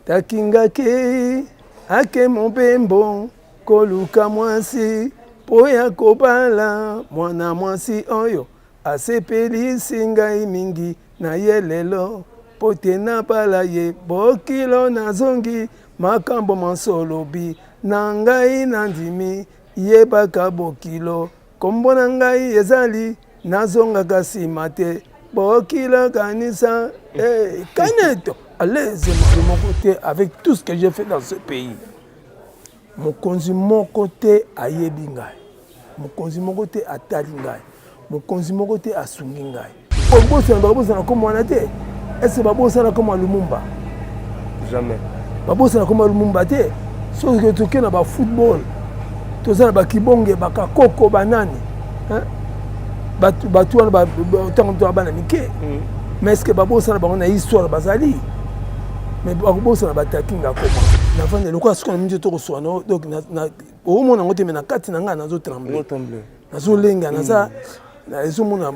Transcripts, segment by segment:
Takingaki ake mobembo koluka mwasi mpo ya kobala mwana mwasi oyo asepelisi ngai mingi na ye lelo mpo te nabala ye bokilo nazongi makambo manso olobi na ngai nandimi yebaka bokilo kombo na ngai ezali nazongaka nsima te bokila kanisa hey, eh, kaneto alaise moko te avec tout ce que j'ai fait dans ce pays. Mokonzi moko te ayebi ngai, mokonzi moko te atali ngai, mokonzi moko te asungi ngai. Obosana bakobosana nkombo wana te. Est-ce babosana nkombo ya Lumumba? Jamais. Babosana nkombo ya Lumumba te. Soki toke na ba football, toza na bakibonge, bakakoko, banani. Bato wana ntango toya bana mike. Mm. Mais est-ce que babosana bango na histoire bazali? Mais bakobosana batakinga koma. Navandi lokola suka na mingi tokoswana donc omona yango te mais na kati na ngai nazo tremble. Nazolenga naza ezomona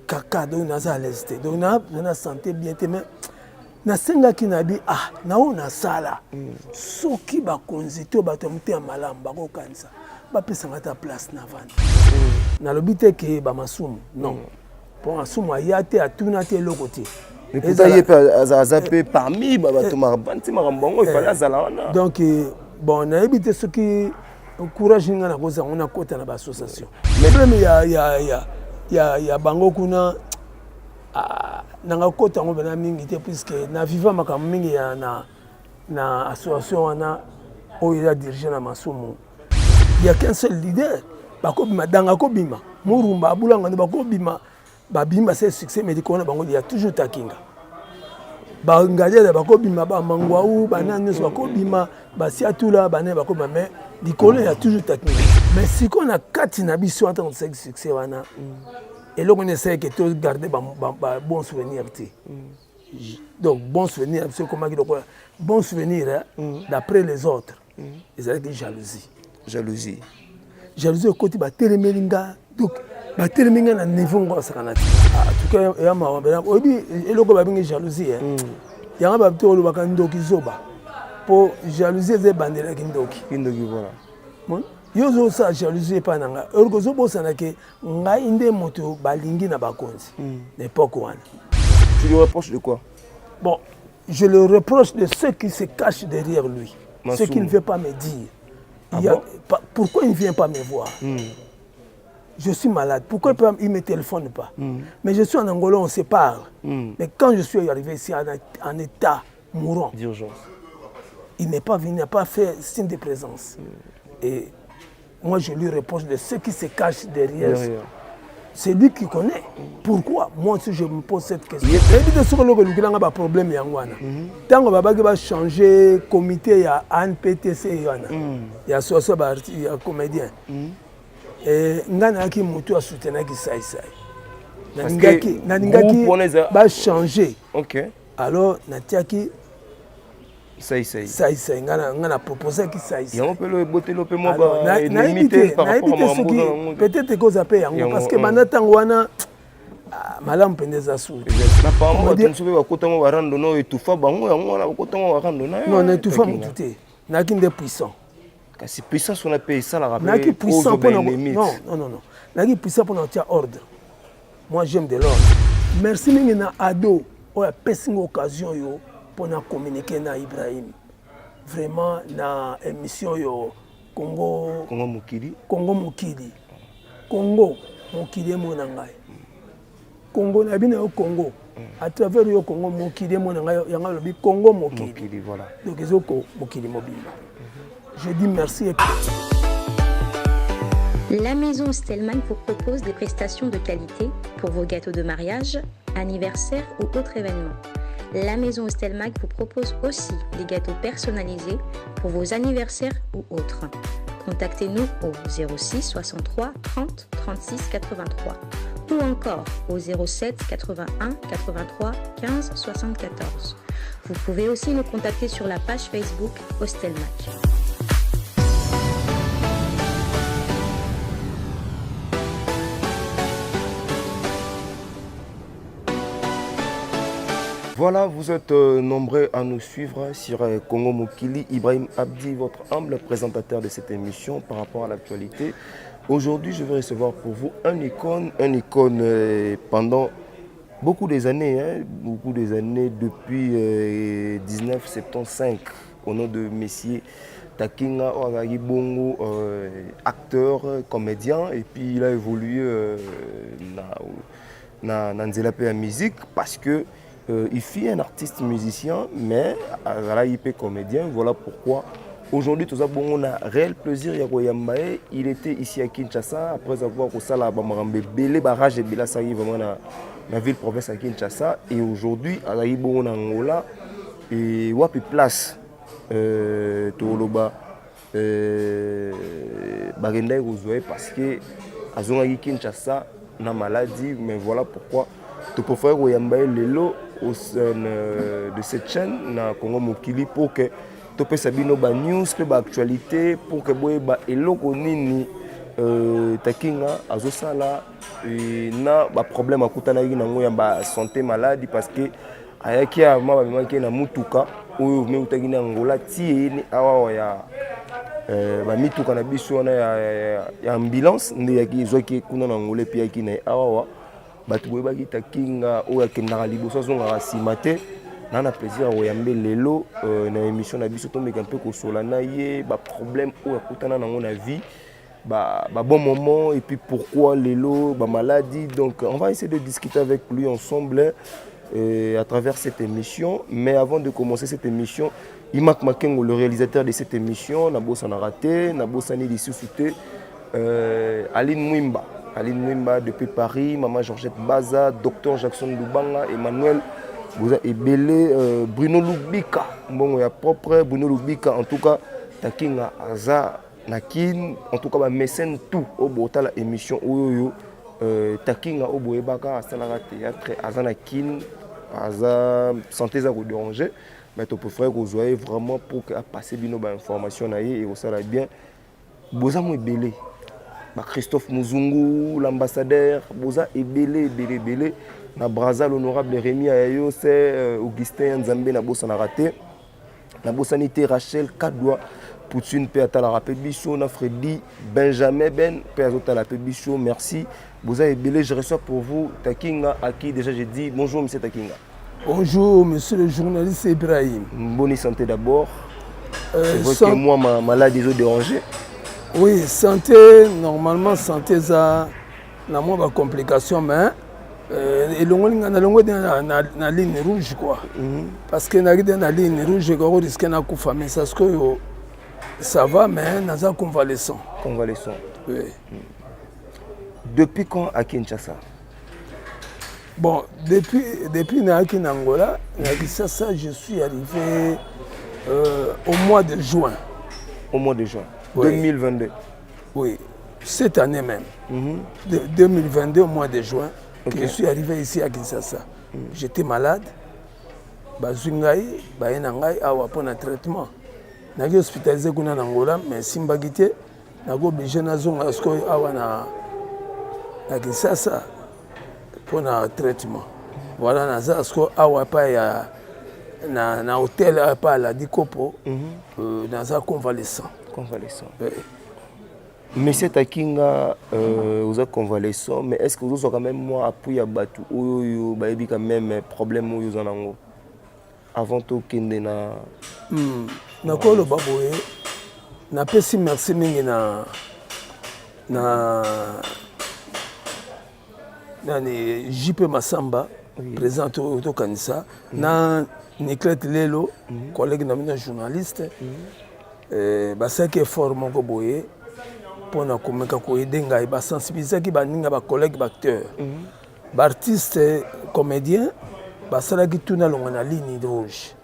kaka donc naza à l'aise te donc na santé bien te mais nasengaki na bi ah na oyo nasala mm. soki bakonzi to bato ya motema malamu bakokanisa bapesanga ata place na vanda mm. nalobi te ke bamasumu non mpo mm. masumu aya te atuna te eloko te ye mpe aza mpe parmi bato banti makambo yango efale azala wana. Donc bon, nayebi te soki courage ngai nakozala ngo nakota na baassociation problème ya bango kuna ah, nanga kota yango mpena mingi te puisque na viva makambo mingi ya na association wana oyo eza dirige na masumu. Ya qu'un seul leader, bakobima danga, kobima murumba abulanga nde bakobima babimi basala succès, mais likolo na bango ya toujours takinga bangadiada bakobima bamangwau banani nyonso bakobima basiatula banani bakobima, mais likolo ya toujours takinga. Mais sikoyo na kati na biso wana, ntango tosalaki succès wana, eloko nini esalaki togarde ba bon souvenir te? Donc bon souvenir na biso ekomaki lokola bon souvenir d'après les autres ezalaki jalousie. Jalousie. Jalousie ekoti, batelemeli nga. Donc batelemi nga na niveau moko basakana te. En tout cas eya mawa mpena. Oyebi eloko babengi jalousie, yango bato olobaka ndoki zoba, mpo jalousie eza ebandelaki ndoki. Kindoki, voilà. Yo ozosala jalousie epai na ngai, oyoki ozobosana ke ngai nde moto balingi na bakonzi na époque wana. Tu lui reproches de quoi? Bon, je le reproche de ceux qui se cachent derrière lui. Masumu. Ce qu'il ne veut pas me dire. Ah, il y a, bon? Pas, pourquoi il ne vient pas me voir? Je suis malade. Pourquoi il ne me téléphone pas? Mais je suis en Angola, on se parle. Mais quand je suis arrivé ici en état mourant, d'urgence, il n'est pas venu, il n'a pas fait signe de présence. Et moi, je lui reproche de ceux qui se cachent derrière. C'est lui qui connaît. Pourquoi? Moi aussi, je me pose cette question. Eyebi te soki eloko elukelanga baproblème yango wana. Ntango babaki bachange comité ya ANPTC wana, ya association ya comédien, ngai nayaki motu asoutenaki saisai, nalingaki bachange. Alors natiaki saisai. Saisai, ngai na proposaki saisai. Yango mpe eboteli mpe mwa baennemi te par rapport à soki peut-être ekozala mpe yango, parce que banda ntango wana malamu mpenza eza suri. Apparemment bato mosusu mpe bakotango barando na oyo etufa bango, yango wana bakotango barando na yo. Non, na etufa motu te, nayaki nde puissant. Kasi puissance wana mpe esalaka. Nayaki puissant mpona, non, non, non, non, nayaki puissant mpona kotia ordre. Moi, j'aime de l'ordre. Merci mingi na ado oyo apesi nga occasion oyo mpona communiquer na Ibrahim, vraiment na émission oyo Congo Congo Mokili. Congo Mokili, Congo Mokili emona ngai, Congo na bino yo Congo à travers yo Congo Mokili emona ngai, yango alobi Congo Mokili. Mokili, voilà. Donc ezoko mokili mobimba, je dis merci et La maison Stelman vous propose des prestations de qualité pour vos gâteaux de mariage, anniversaire ou autres événements. La maison Stelmac vous propose aussi des gâteaux personnalisés pour vos anniversaires ou autres. Contactez-nous au 06 63 30 36 83 ou encore au 07 81 83 15 74. Vous pouvez aussi nous contacter sur la page Facebook Hostelmac. Voilà, vous êtes nombreux à nous suivre sur Congo Mokili. Ibrahim Abdi, votre humble présentateur de cette émission par rapport à l'actualité. Aujourd'hui, je vais recevoir pour vous un icône pendant beaucoup des années, hein, beaucoup des années depuis 1975, au nom de Messier Takinga Oagagi Bongo, acteur, comédien, et puis il a évolué na nzela pe ya musique parce que il fut un artiste musicien, mais azalaki mpe comédien. Voilà pourquoi aujourd'hui toza bongo na réel plaisir ya koyamba ye. Il était ici à Kinshasa après avoir kosala bamakambo ebele, barrage ebele asalaki vraiment na ville province ya Kinshasa, et aujourd'hui azalaki bongo na Angola. Et wapi place toloba bakendaki kozwa ye parce que azongaki Kinshasa na maladie. Mais voilà pourquoi topréféré koyamba ye lelo au sein de cette chaîne na Congo Mokili pour que topesa bino banews mpe baactualité, pour que boyeba eloko nini Takinga azosala na baproblème akutanaki nango ya basanté, maladie, parce que ayaki ama bamemaki ye na mutuka oyo meutaki na Angola ti eyeni awa ya bamituka na biso wana ya ambulance nde yaki ezwaki kuna na Angola epi yaki na ye awawa. Bato boyebaki Takinga oyo akendaka liboso, azongaka nsima te. Na plaisir ya koyambe lelo na émission na biso, tomeka mpe kosola na ye baproblème oyo akutana nango na vie, ba bon moment, et puis pourquoi lelo ba maladie. Donc on va essayer de discuter avec lui ensemble à travers cette émission. Mais avant de commencer cette émission, Imak Makengo, le réalisateur de cette émission, nabosana raté, nabosani lisusu te Aline Mwimba, Aline Mwimba depuis Paris, Maman Georgette Baza, Docteur Jackson Lubanga, Emmanuel boza ebele, Bruno Lubika, mbongo ya propre Bruno Lubika. En tout cas Takinga aza na Kin. En tout cas bamécène tout oyo botala émission oyo oyo Takinga oyo boyebaka asalaka théâtre aza na Kin, aza santé eza kodéranger, mais topréféré kozwa ye vraiment pour que apasse bino bainformation na ye ekosala bien. Boza mo ebele, bachristophe Muzungu l'ambassadeur, boza ebele ebele ebele na Braza, l'honorable Rémi Ayayose, Augustin ya Nzambe, nabosanaka te, nabosani te Rachel Kadwa Poutine mpe atalaka mpe biso, na Fredi Benjamin Ben mpe azotala mpe biso. Merci, boza ebele. Je reçois pour vous Takinga, à qui déjà j'ai dit bonjour, monsieur Takinga. Bonjour, monsieur le journaliste Ibrahim. Bonne santé d'abord. C'est vrai que moi, ma maladie est dérangée. Oui, santé, normalement, santé, ça, na mwa bacomplication, mais elongoli nga, nalongoli na ligne rouge quoi, parce que naki te na ligne rouge, ekoko risque nakufa, mais ça sikoyo ça va, mais naza convalescent. Convalescent. Oui. Depuis quand à Kinshasa? Bon, depuis nayaki na Angola, na Kinshasa, je suis arrivé au mois de juin. Au mois de juin? Oui. 2022? Oui, cette année même. De 2022, au mois de juin, que je suis arrivé ici à Kinshasa. J'étais malade. Bazwi ngai, baye na ngai awa mpo na traitement. Naki hospitalisé kuna na Angola, mais esimbaki te, nako obligé nazonga sikoyo awa na Kinshasa mpo na traitement. Voilà, naza sikoyo awa epai ya na hôtel awa epai Aladi Kopo. Naza convalescent. Convalescent. Oui. Monsieur Takinga, oza convalescent, mais est-ce que ozozwa quand même mwa appui ya bato oyo oyo bayebi quand même problème oyo oza nango avant tokende na Nakoloba boye, napesi merci mingi na nani, JP Masamba, président tokanisa, na Niclete Lelo, collègue na bino journaliste. Basalaki effort moko boye mpona komeka koaider ngai, basensibilisaki baninga, bacollègue, baacteur, baartiste comédien, basalaki tuna longa na ligne rouge,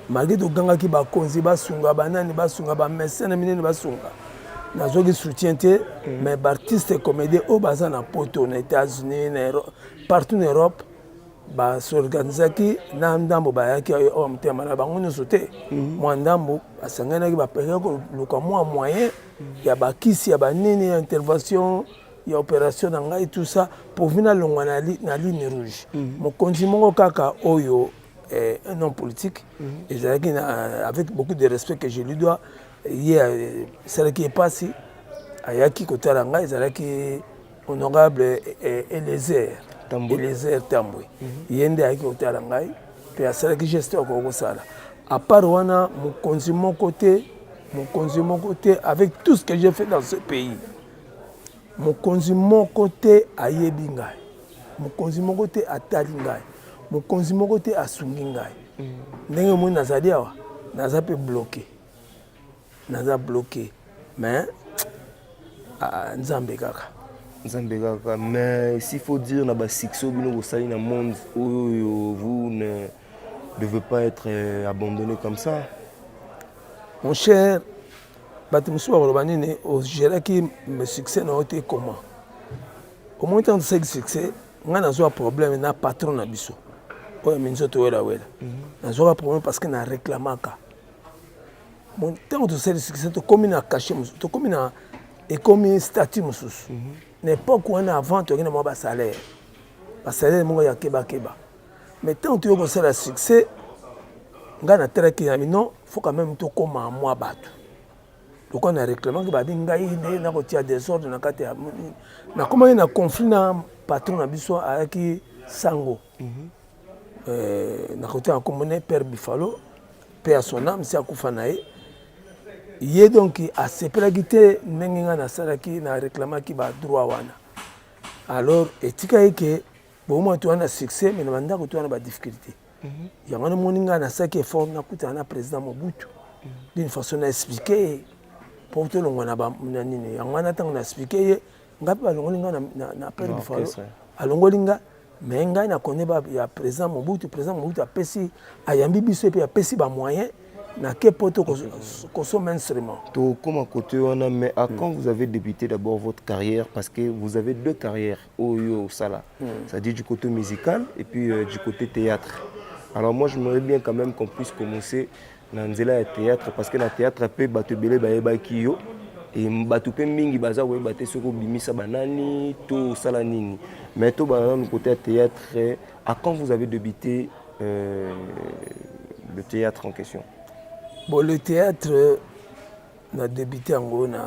malgré togangaki bakonzi basunga, banani basunga, bamécène minene basunga, nazwaki soutien te. Mais baartiste comédien oyo baza na Poto, na États-Unis, na partout na Europe, basorganisaki na ndambo, bayaki oyo motema na bango nyonso te, mwa ndambo basanganaki, bapekaki koluka mwa moyen ya bakisi ya banini ya intervention. Ya opération na ngai, tout ça, pourvu nalongwa na ligne rouge. Mokonzi moko kaka oyo, un homme politique, ezalaki avec beaucoup de respect que je lui dois, ye esalaki epasi, ayaki kotala ngai, ezalaki honorable Elezer. Tambwe. Elezer Tambwe. Ye nde ayaki kotala ngai mpe asalaki geste oyo akoki kosala. À part wana, mokonzi moko te, mokonzi moko te, avec tout ce que j'ai fait dans ce pays, mokonzi moko te ayebi ngai, mokonzi moko te atali ngai, mokonzi moko te asungi ngai. Ndenge omoni nazali awa, naza mpe bloqué, naza bloqué, mais ah, Nzambe kaka. Nzambe kaka. Mais s'il faut dire, na basuccès oyo bino bosali na monde oyo, vous ne devez pas être abandonné comme ça. Mon cher, bato mosusu bakoloba nini, ogéraki succès na yo te. Comment omoni ntango tosalaki succès, ngai nazwa problème na patron na biso oyo minzoto welawela. Nazwaka problème parce que na réclamaka. Ntango tosali succès, tokómi na cachet mosusu, tokómi na ekomi statut mosusu. Na époque wana avant, toyaki na mwa basalaire, basalaire moko ya kebakeba. Mais ntango toyoki kosala succès, ngai natalaki na non, faut quand même tokóma mwa bato. Lokola na réclamaki, babi ngai nde nakotia désordre na kati ya, nakomaki na conflit na patron na biso, ayaki sango. Nakotia na kombo ne Père Bifalo, mpe ya son âme, si akufa na ye. Ye donc asepelaki te ndenge ngai nasalaki, na réclamaki badroit wana. Alors etikaki ke bomoi to wana succès, mais na bandako to wana badifficulté. Yango namoni ngai nasalaki effort, nakutana na président Mobutu d'une façon na explique ye mpo tolongwa na nini. Yango wana ntango na explique ye, ngai mpe balongoli ngai na Père Bifalo, alongoli nga. Mais ngai nakone ya président Mobutu. Président Mobutu apesi, ayambi biso mpe apesi bamoyen nake po to kosomba instrument. Tokoma côté wana, mais à quand vous avez débuté d'abord votre carrière? Parce que vous avez deux carrières oyo osala, c'est-à-dire du côté musical et puis du côté théâtre. Alors moi, j'aimerais bien quand même qu'on puisse commencer na nzela ya théâtre, parce que na théâtre mpe bato ebele bayebaki yo e bato mpe mingi baza koyeba te soki obimisa banani to osala nini. Mais tobala nanu côté ya théâtre. À quand vous avez débuté le théâtre en question? Bon, le théâtre, na débuté yango na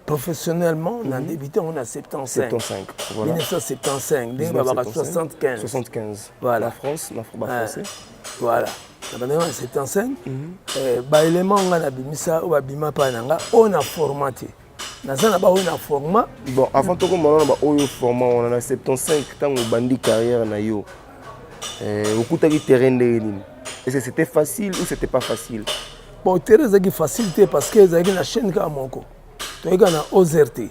professionnellement, na débuté yango na 75. 75, voilà. 1975, ndenge babaka 75. 75. Voilà. La France, na français. Voilà, na bandenge na 75, baélément nga nabimisa oyo babima mpa na nga, oyo na format te, naza na baoyo na format. Bon, avant tokoma wana, baoyo format wana, na 75 ntango obandi carrière na yo, okutaki terrain ndenge nini? Est-ce que c'était facile ou c'était pas facile? Bon, terrain ezalaki facile te, parce que ezalaki na chaîne kaka moko, toyeka na OZRT.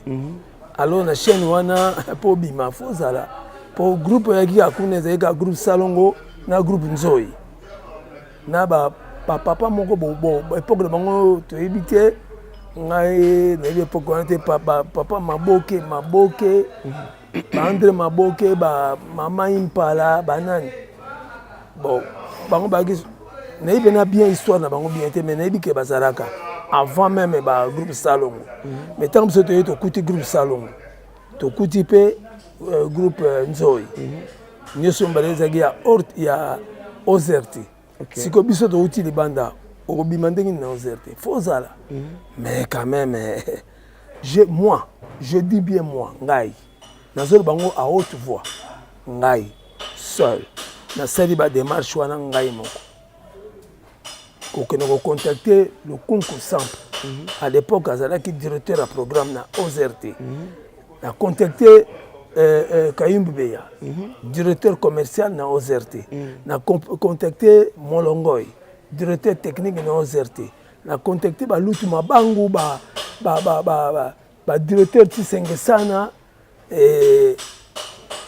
Alors na chaîne wana, mpo obima, fo ozala po groupe oyaki kaka kuna, ezalaki kaka groupe Salongo na groupe Nzoi na bapapa moko. Bon, époque na bango toyebi te, ngai nayebi époque wana te. Papa Maboke, Maboke, baandré Maboke, bamama Impala, banani. Bon, bango bayaki, nayebi na bien histoire na bango bien te, mais nayebi ke bazalaka avant même bagroupe Salongo. Mais ntango biso toye, tokuti groupe Salongo, tokuti mpe groupe Nzoi. Nyonso mibale ezalaki ya ya OZRT. Sikoyo biso touti libanda, okobima ndenge nini na OZRT? Fo ozala. Mais quand même, moi je dis bien, moi, ngai nazoloba bango à haute voix, ngai seul nasali badémarche wana, ngai moko kokende kocontacte Lokunku Sample. À l'époque azalaki directeur ya programme na OZRT. Na contacte Kayumbi Beya, directeur commercial na OZRT. Na contacte Molongoy, directeur technique na OZRT. Na contacte Balutu Mabangu, badirecteur Tisengesana,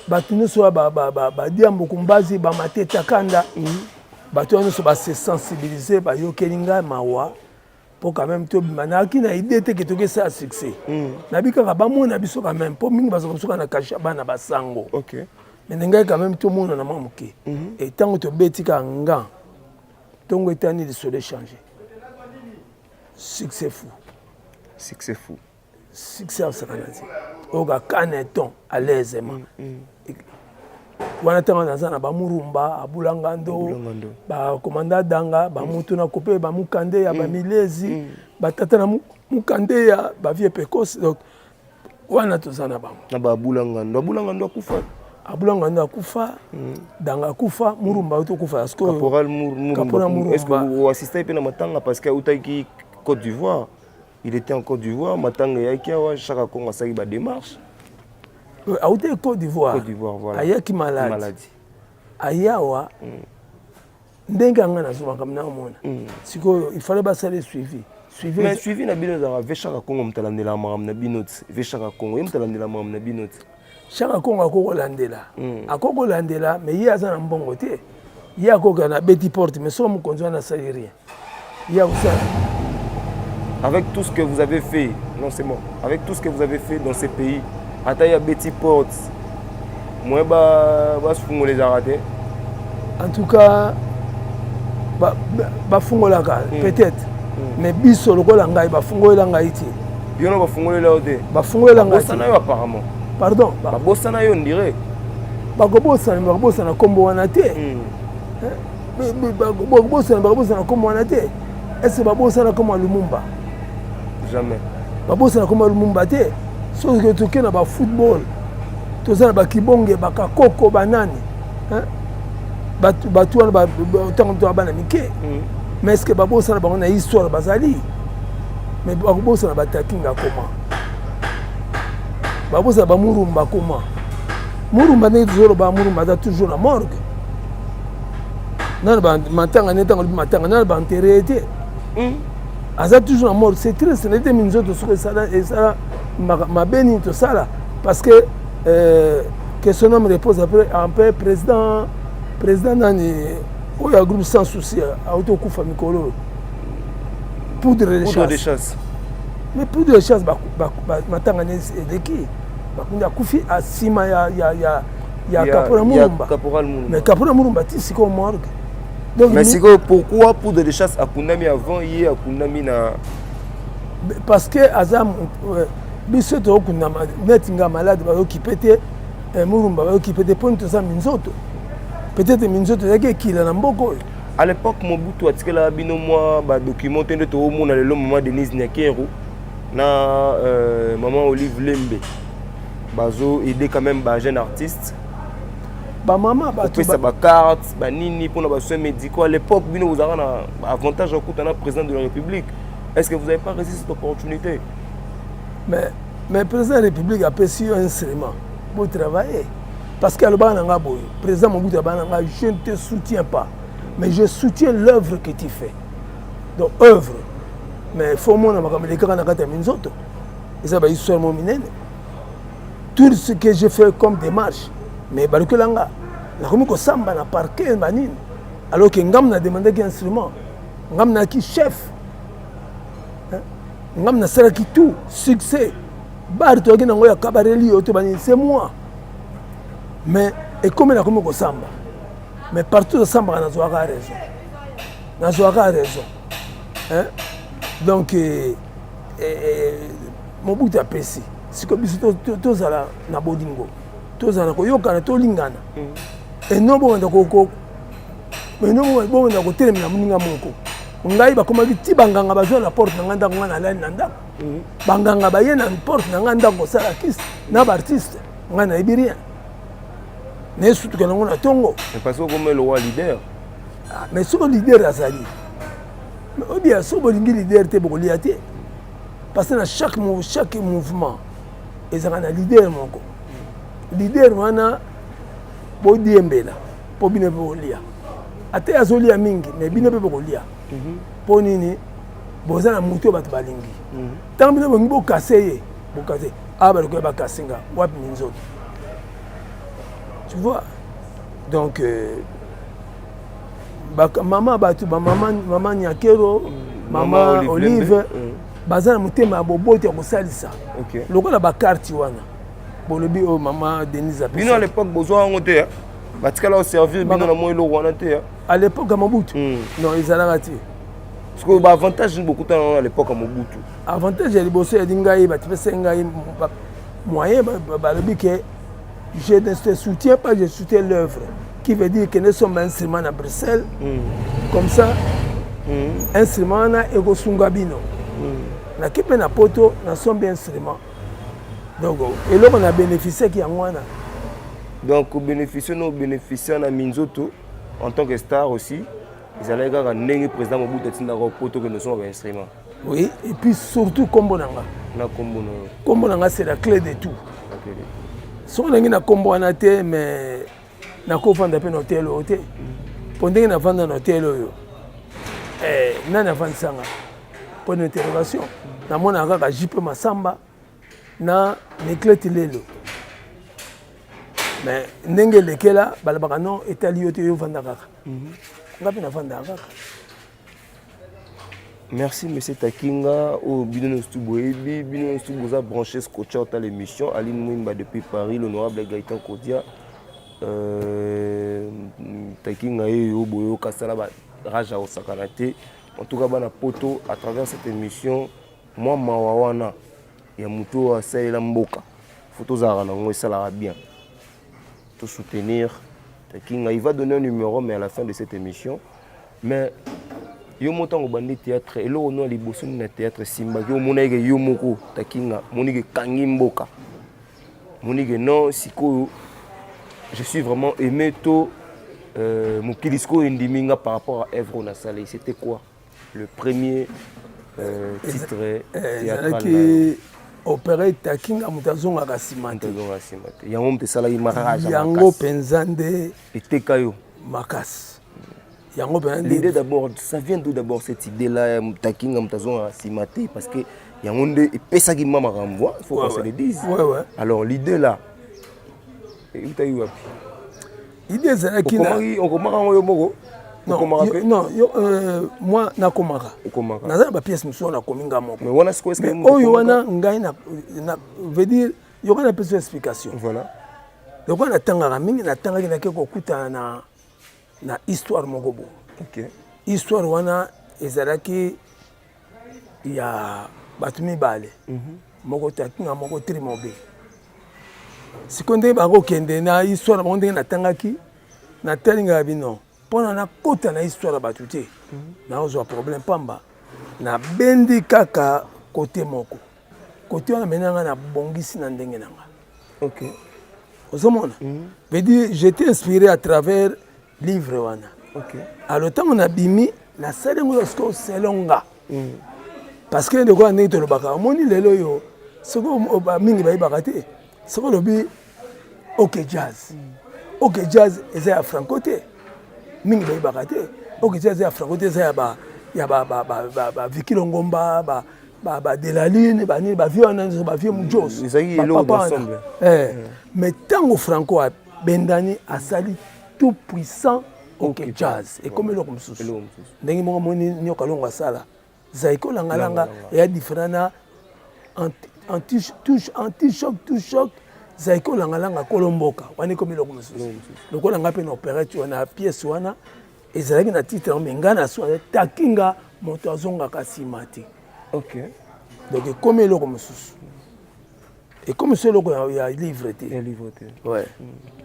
bato nyonso oyo, Badiambo Kumbazi, Bamateta Kanda. Bato wana nyonso base sensibiliser, bayokeli ngai mawa mpo quand même tobima. Nayaki na idée te ke toki esala succès. Nabi kaka bamona biso quand même, mpo mingi bazalaka biso kaka na cachet ya bana basango. Mais na ngai quand même tomona na mwa moke. E ntango tobeti kaka nga, ntongo etani, lisolo échange, succès fou. Succès fou. Succès asakana te. Oyoka caneton à l'aise ma wana ntango naza na bamurumba abulangando, bakomanda danga, bamutu na kope, bamukande ya bamilezi, batata na mukande ya bavie pecos. Donc wana toza na bango. Na babulangando, abulangando akufa. Abulangando akufa, danga akufa, murumba auti okufa. Caporal Murumba, est-ce que oassiste mpe na matanga? Parce que autaki Côte d'Ivoire, il était en Côte d'Ivoire, matanga eyaki awa, Chaka Congo asalaki badémarche. Auti Côte d'Ivoire. Côte d'Ivoire, voilà. Ayaki malade. Maladie. Ayawa ndenge anga nazwa makambo naomona sikoyo, il fallait basala suivi, suivi. Mais suivi na bino ezalaka ve Chaka Congo moto alandelaka makambo na bino ti ve Chaka Congo ye moto alandelaka makambo na bino ti? Chaka Congo akokolandela, akokolandela, mais ye aza na mbongo te. Ye akoka na beti porte, mais soki mokonzi wana asali rien, ye akosala. Avec tout ce que vous avez fait, non, c'est bon, avec tout ce que vous avez fait dans ces pays, ata ya beti porte moye bafungola ezalaka te. En tout cas bafungolaka peut-être, mais biso lokola ngai, bafungolela ngai te. Bino bafungolela yo te? Bafungolela ngai. Babosana yo apparemment. Pardon? Babosana yo ndire. Bakobosana, bakobosana nkombo wana te. Bakobosana, bakobosana nkombo wana te. Est-ce babosana nkombo ya Lumumba? Jamais. Babosana nkombo ya Lumumba te. Soki toke na bafootball, toza na bakibonge, bakakoko, banani, bato wana ntango to bana mike. Mais est ce que babosana bango? Na histoire bazali, mais bakobosana batakinga koma, babosana bamurumba koma. Murumba, ndenge tozoloba, murumba aza toujours na morgue. Nano matanga nde ntango olobi matanga, nano baenterre ye te, aza toujours na morgue. C'est triste. Nete minzoto soki esala mabe nini tosala, parce que que son âme repose après en paix. Président nani oyo ya groupe Sans Souci auti okufa mikolo oyo, Poudre de Chasse. Chasse. Mais Poudre de Chasse, matanga ne eleki, bakundi, akufi nsima ya Caporal Murumba. Caporal Murumba. Mais Caporal Murumba ti sikoyo morgue. Donc mais sikoyo pourquoi Poudre de Chasse akundami avant ye akundami na? Parce que aza biso tokokundama neti nga malade, bayokipe te. Murumba bayokipe te mponi toza minzoto. Peut-être minzoto ezalaki ekila na mboka oyo. À l'époque, Mobutu atikelaka bino mwa badocument te nde toomona lelo mama Denise Nyakeru na mama Olive Lembe bazo aider quand même bajeune artiste? Bamama. Kopesa bacarte banini mpona basoins médicaux. À l'époque, bino bozalaka na avantage ya kokuta na président de la République. Est ce que vous avez pas réussi cette opportunité? Mais président de la République apesi yo instrument, botravailler, parce que alobaka na nga boye, président Mobutu alobaka na nga: «Je ne te soutiens pas, mais je soutiens l'œuvre que tu fais.» Donc œuvre, mais faut mona makambo elekaka na kati ya minzoto, eza bahistoire mo minene. Tout ce que j'ai fait comme démarche, mais balukela nga, nakomi kosamba na parquet banini, alors que ngam na demandaki instrument, ngam nayaki chef, ngam nasalaki tout succès bar toyaki nango ya cabaret oyo to banini, c'est moi. Mais ekomi nakomi kosamba, mais partout tosambaka nazwaka raison, nazwaka raison, hein? Donc Mobutu apesi sikoyo biso tozala na bolingo, tozala na koyokana, tolingana eno bobanda bobanda kotelemela moninga moko. Ngai bakomaki ti banganga bazwa na porte na ngai ndako, ngai nalali na ndako, banganga baye na porte na ngai ndako kosala kisi na baartiste. Ngai nayebi rien, nayesutuka nango na ntongo. Parce que okoma eloko leader. Mais soki leader azali obia, soki bolingi leader te, bokolia te, parce que na chaque mouvement ezalaka na leader moko. Leader wana bodiembela mpo bino mpe bokolia. Ate azolia mingi, mais bino mpe bokolia. Mpo nini? Boza na motu oyo bato balingi. Ntango bino bolingi bokase ye, bokase awa, balikoya bakase nga wapi minzoto, tu vois? Donc mama bato bamama, mama Nyakero, mama Olive, baza na motema ya boboto ya kosalisa lokola bacarte wana bolobi oyo mama Denise. Bino à l'époque bozwa yango te? Batikala koservir bino na mwa eloko wana te? À l'époque ya Mobutu, non, ezalaka te. Parce que baavantage nini bokutana wana à l'époque ya Mobutu? Avantage ya liboso yali ngai, bato pesa ngai. Moyen balobi ke je ne te soutiens pas, je soutiens l'œuvre. Qui veut dire que nous sommes instrument na Bruxelles. Comme ça, instrument wana ekosunga bino. Nake mpe na poto, nasombi instrument. Donc eloko na bénéficiaki yango wana. Donc obénéficie no obénéficie na minzoto en tant que star aussi, ezalaki kaka ndenge président Mobutu atindaka poto okende osomba bainstrument. Oui, et puis surtout kombo na nga. Na kombo na yo. Kombo na nga, c'est la clé de tout. Soki nangi na kombo wana te, mais nakofanda mpe na hotel oyo te, mpo ndenge navanda na hotel oyo, nani avandisanga? Mpo na interrogation, namonaka kaka JP Masamba na Niclete lelo, mais ndenge elekela, balobaka non, etali yo te, yo ovanda kaka. Nga mpe navandaka kaka. Merci, monsieur Takinga. Oyo bino nyonso boyebi, bino nyonso boza branché, scotché ota l'émission. Aline Mwimba depuis Paris, l'honorable Gaëtan Kodia, Takinga ye oyo boyoka asala barage ya kosakana te. En tout cas, bana poto, à travers cette émission, mwa mawa wana ya moto oyo asalela mboka, fo tozalaka nango, esalaka bien to soutenir Takinga. Il va donner un numéro, mais à la fin de cette émission. Mais yo moko, ntango obandi théâtre, eloko no ya liboso nini na théâtre esimbaki, omonaki ke yo moko Takinga, moniki ekangi mboka, moniki non, sikoyo je suis vraiment aimé to mokili sikoyo endimi nga par rapport à œuvre oyo nasali? C'était quoi le premier titre théâtral? Ezalaki opéra Takinga moto azongaka nsima te. Azongaka nsima te. Yango moto esalaki marage? Yango mpenza nde. Eteka yo. Makasi, yango mpenza. L'idée d'abord, ça vient d'où d'abord, cette idée là, Takinga moto azongaka nsima te? Parce que yango nde epesaki ma makambo, il faut qu'on se le dise. Alors l'idée là eutaki wapi? Idée ezalaki Okomaka yango yo moko? Non, non, yo, moi nakomaka. Okomaka. Naza na bapièce mosusu nakomi nga moko. Mais wana sikoyo? Oyo wana ngai na veut dire yoka, napesi explication. Voilà. Lokola natangaka mingi, natangaki, nake kokutana na histoire moko bo. Histoire wana ezalaki ya bato mibale, moko Takinga, moko Trimobe. Sikoyo ndenge bakokende na histoire na bango, ndenge natangaki, natalingaka bino mpona nakota na histoire ya bato te, naozwa problème pamba. Nabendi kaka kote moko, kote wana mena nga nabongisi na ndenge na nga. Ozomona, veut dire j'étais inspiré à travers livre wana. Alors ntango nabimi, nasali yango sikoyo selon nga, parce que lokola ndenge tolobaka, omoni lelo oyo, soki mingi bayebaka te, soki olobi OK Jazz, OK Jazz eza ya Franco te. Mingi bayebaka te, OK Jazz eza ya Franco te, eza ya Bavicky Longomba, Badelaline, banini, bavieux wana nyonso, bavieux Mujos. Mais ntango Franco abendani, asali tout puissant OK Jazz, ekomi eloko mosusu. Ndenge moko moni Nyoka Longo asala Zaiko Langalanga, eya différent na anti-choc, tout choc Zaiko Langalanga kolo mboka wana, ekomi eloko mosusu. Lokola ngai mpe na opérette wana, pièce wana ezalaki na titre yango, mais ngai na so Takinga moto azongaka nsima te. Donc ekomi eloko mosusu, ekomi so eloko ya livre te. Ya livre te. Ouais.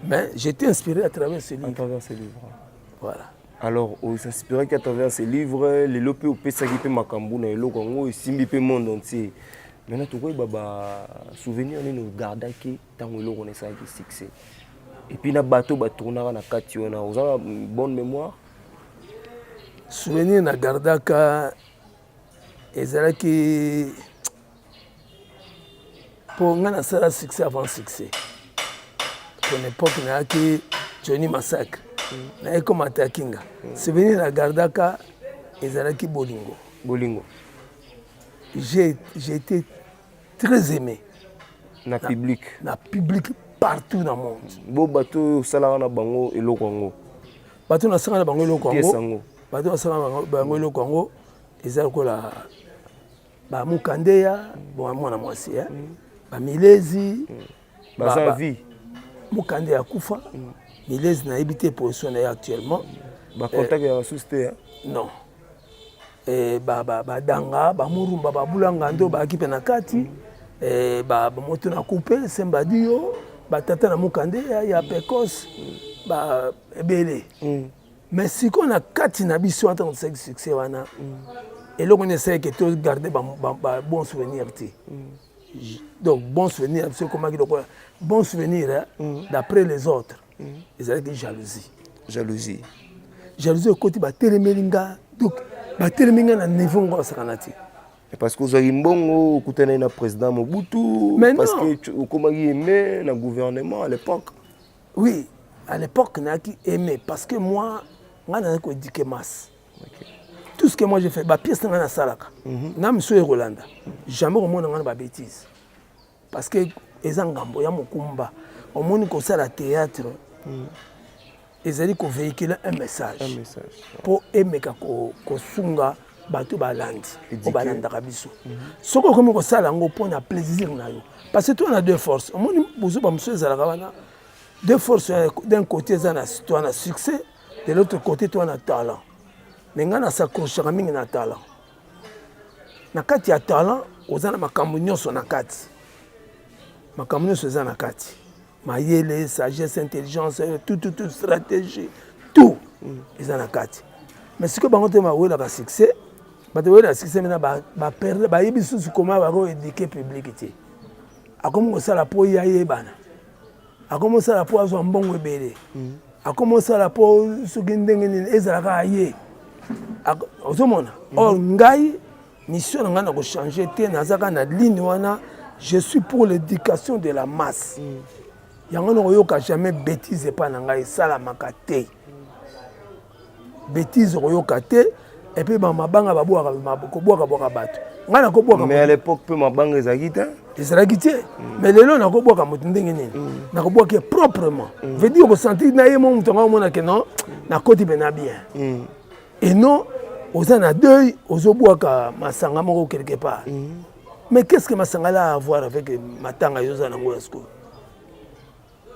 Mais j'étais inspiré à travers ce livre. À travers ce livre. Voilà. Alors os'inspiraki à travers ce livre, lelo mpe opesaki mpe makambo na eloko yango, esimbi mpe monde entier. Maintenant tokoyeba basouvenir nini ogardaki ntango eloko wana esalaki succès, et puis na bato batournaka na kati wana, oza na bonne mémoire? Souvenir na gardaka ezalaki mpo ngai nasala succès avant succès. Pour l'époque nayaki Johnny Massacre, naye koma Takinga. Souvenir na gardaka ezalaki bolingo. Bolingo. J'ai été très aimé. Na public? Na public, partout na monde. Bo bato oyo osalaka na bango eloko yango? Bato nasalaka na bango eloko yango, bato nasalaka bango eloko yango eza lokola bamukandeya, mwana mwasi, bamilezi. Baza vie? Mokande ya kufa, milezi nayebi te position na ye actuellement. Bacontact ya basusu te? Non, badanga, bamurumba, babulanga ndo bayaki mpe na kati. Eh, ba moto na coupe semba dio batata na mokande ya, ya pecos ba ebele Mais sikoyo na kati na biso wana, ntango tosalaki succès wana, eloko nini esalaki togarde ba, ba, ba bon souvenir te? Donc bon souvenir na biso ekomaki lokola bon souvenir, hein, d'après les autres, ezalaki jalousie. Jalousie. Jalousie ekoti, batelemeli nga. Donc batelemi nga na niveau moko basakana te. Parce que ozwaki mbongo, okutanaki na président Mobutu. Mais parce non. Que okomaki aimé na gouvernement à l'époque. Oui, à l'époque nayaki aimé parce que moi, ngai nazalaki koéduquer masse. Tout ce que moi j'ai fait, bapièce na ngai nasalaka na miso ekolanda, jamais komona ngai na babêtise, parce que eza ngambo ya mokumba. Omoni, kosala théâtre ezali kovéhiculer un message. Un message. Mpo emeka kosunga bato balandi Éduquer. Oyo balandaka biso. Soki okomi kosala yango mpona plaisir na yo, parce que to na deux forces, omoni, bozoba mosusu ezalaka wana, deux forces: d'un côté eza na to na succès, de l'autre côté to na talent. Mais ngai nas'accrochaka mingi na talent. Na kati ya talent oza na makambo nyonso na kati, makambo nyonso eza na kati: mayele, sagesse, intelligence, tout, tout, tout, stratégie, tout eza na kati. Mais sikoyo bango te bawelaka succès. Bato bawelaka succès mena baperdre, bayebi susu koma bakoéduquer public te. Akomi kosala mpo ye ayebana, akomi kosala mpo azwa mbongo ebele, akomi kosala mpo soki ndenge nini ezalaka aye. Ozomona, or ngai, mission na ngai na kochanger te, naza kaka na ligne wana. Je suis pour l'éducation de la masse. Yango na koyoka jamais bêtise epai na ngai, esalamaka te. Bêtise okoyoka te. Et puis bamabanga babwaka, kobwaka-bwaka bato, ngai nakobwaka. Mais à l'époque mpe mabanga ezalaki te. Ezalaki te, mais lelo nakobwaka moto ndenge nini? Nakobwaka ye proprement, veut dire okosentir na ye mo moto yango, omonake non, nakoti mpena bien. Et non, oza na deuil, ozobwaka masanga moko quelque part. Mais qu'est ce que masanga là a à voir avec matanga yo oza nango ya sikoyo?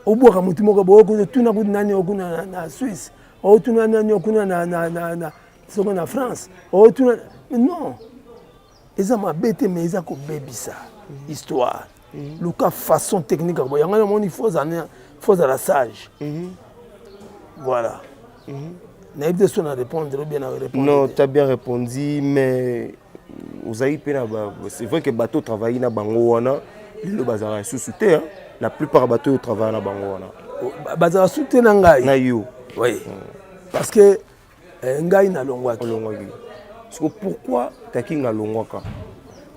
Obwaka motu moko boye, otuna kutu nani okuna na Suisse, otuna nani okuna na soko na France, otuna. Non, eza mabe te, mais eza kobebisa histoire. Luka façon technique ya yango. Namoni faut ozala sage. Voilà, nayebi te so na répondre ou bien na répondre. Non, tu as bien répondu, mais ozali mpe na, c'est vrai que bato travaille na bango wana, lelo bazalaka lisusu te. La plupart bato oyo travaille na bango wana. Bazalaka su te na ngai. Na yo. Oui, parce que ngai nalongwaki. Olongwaki. Siko pourquoi Takinga alongwaka?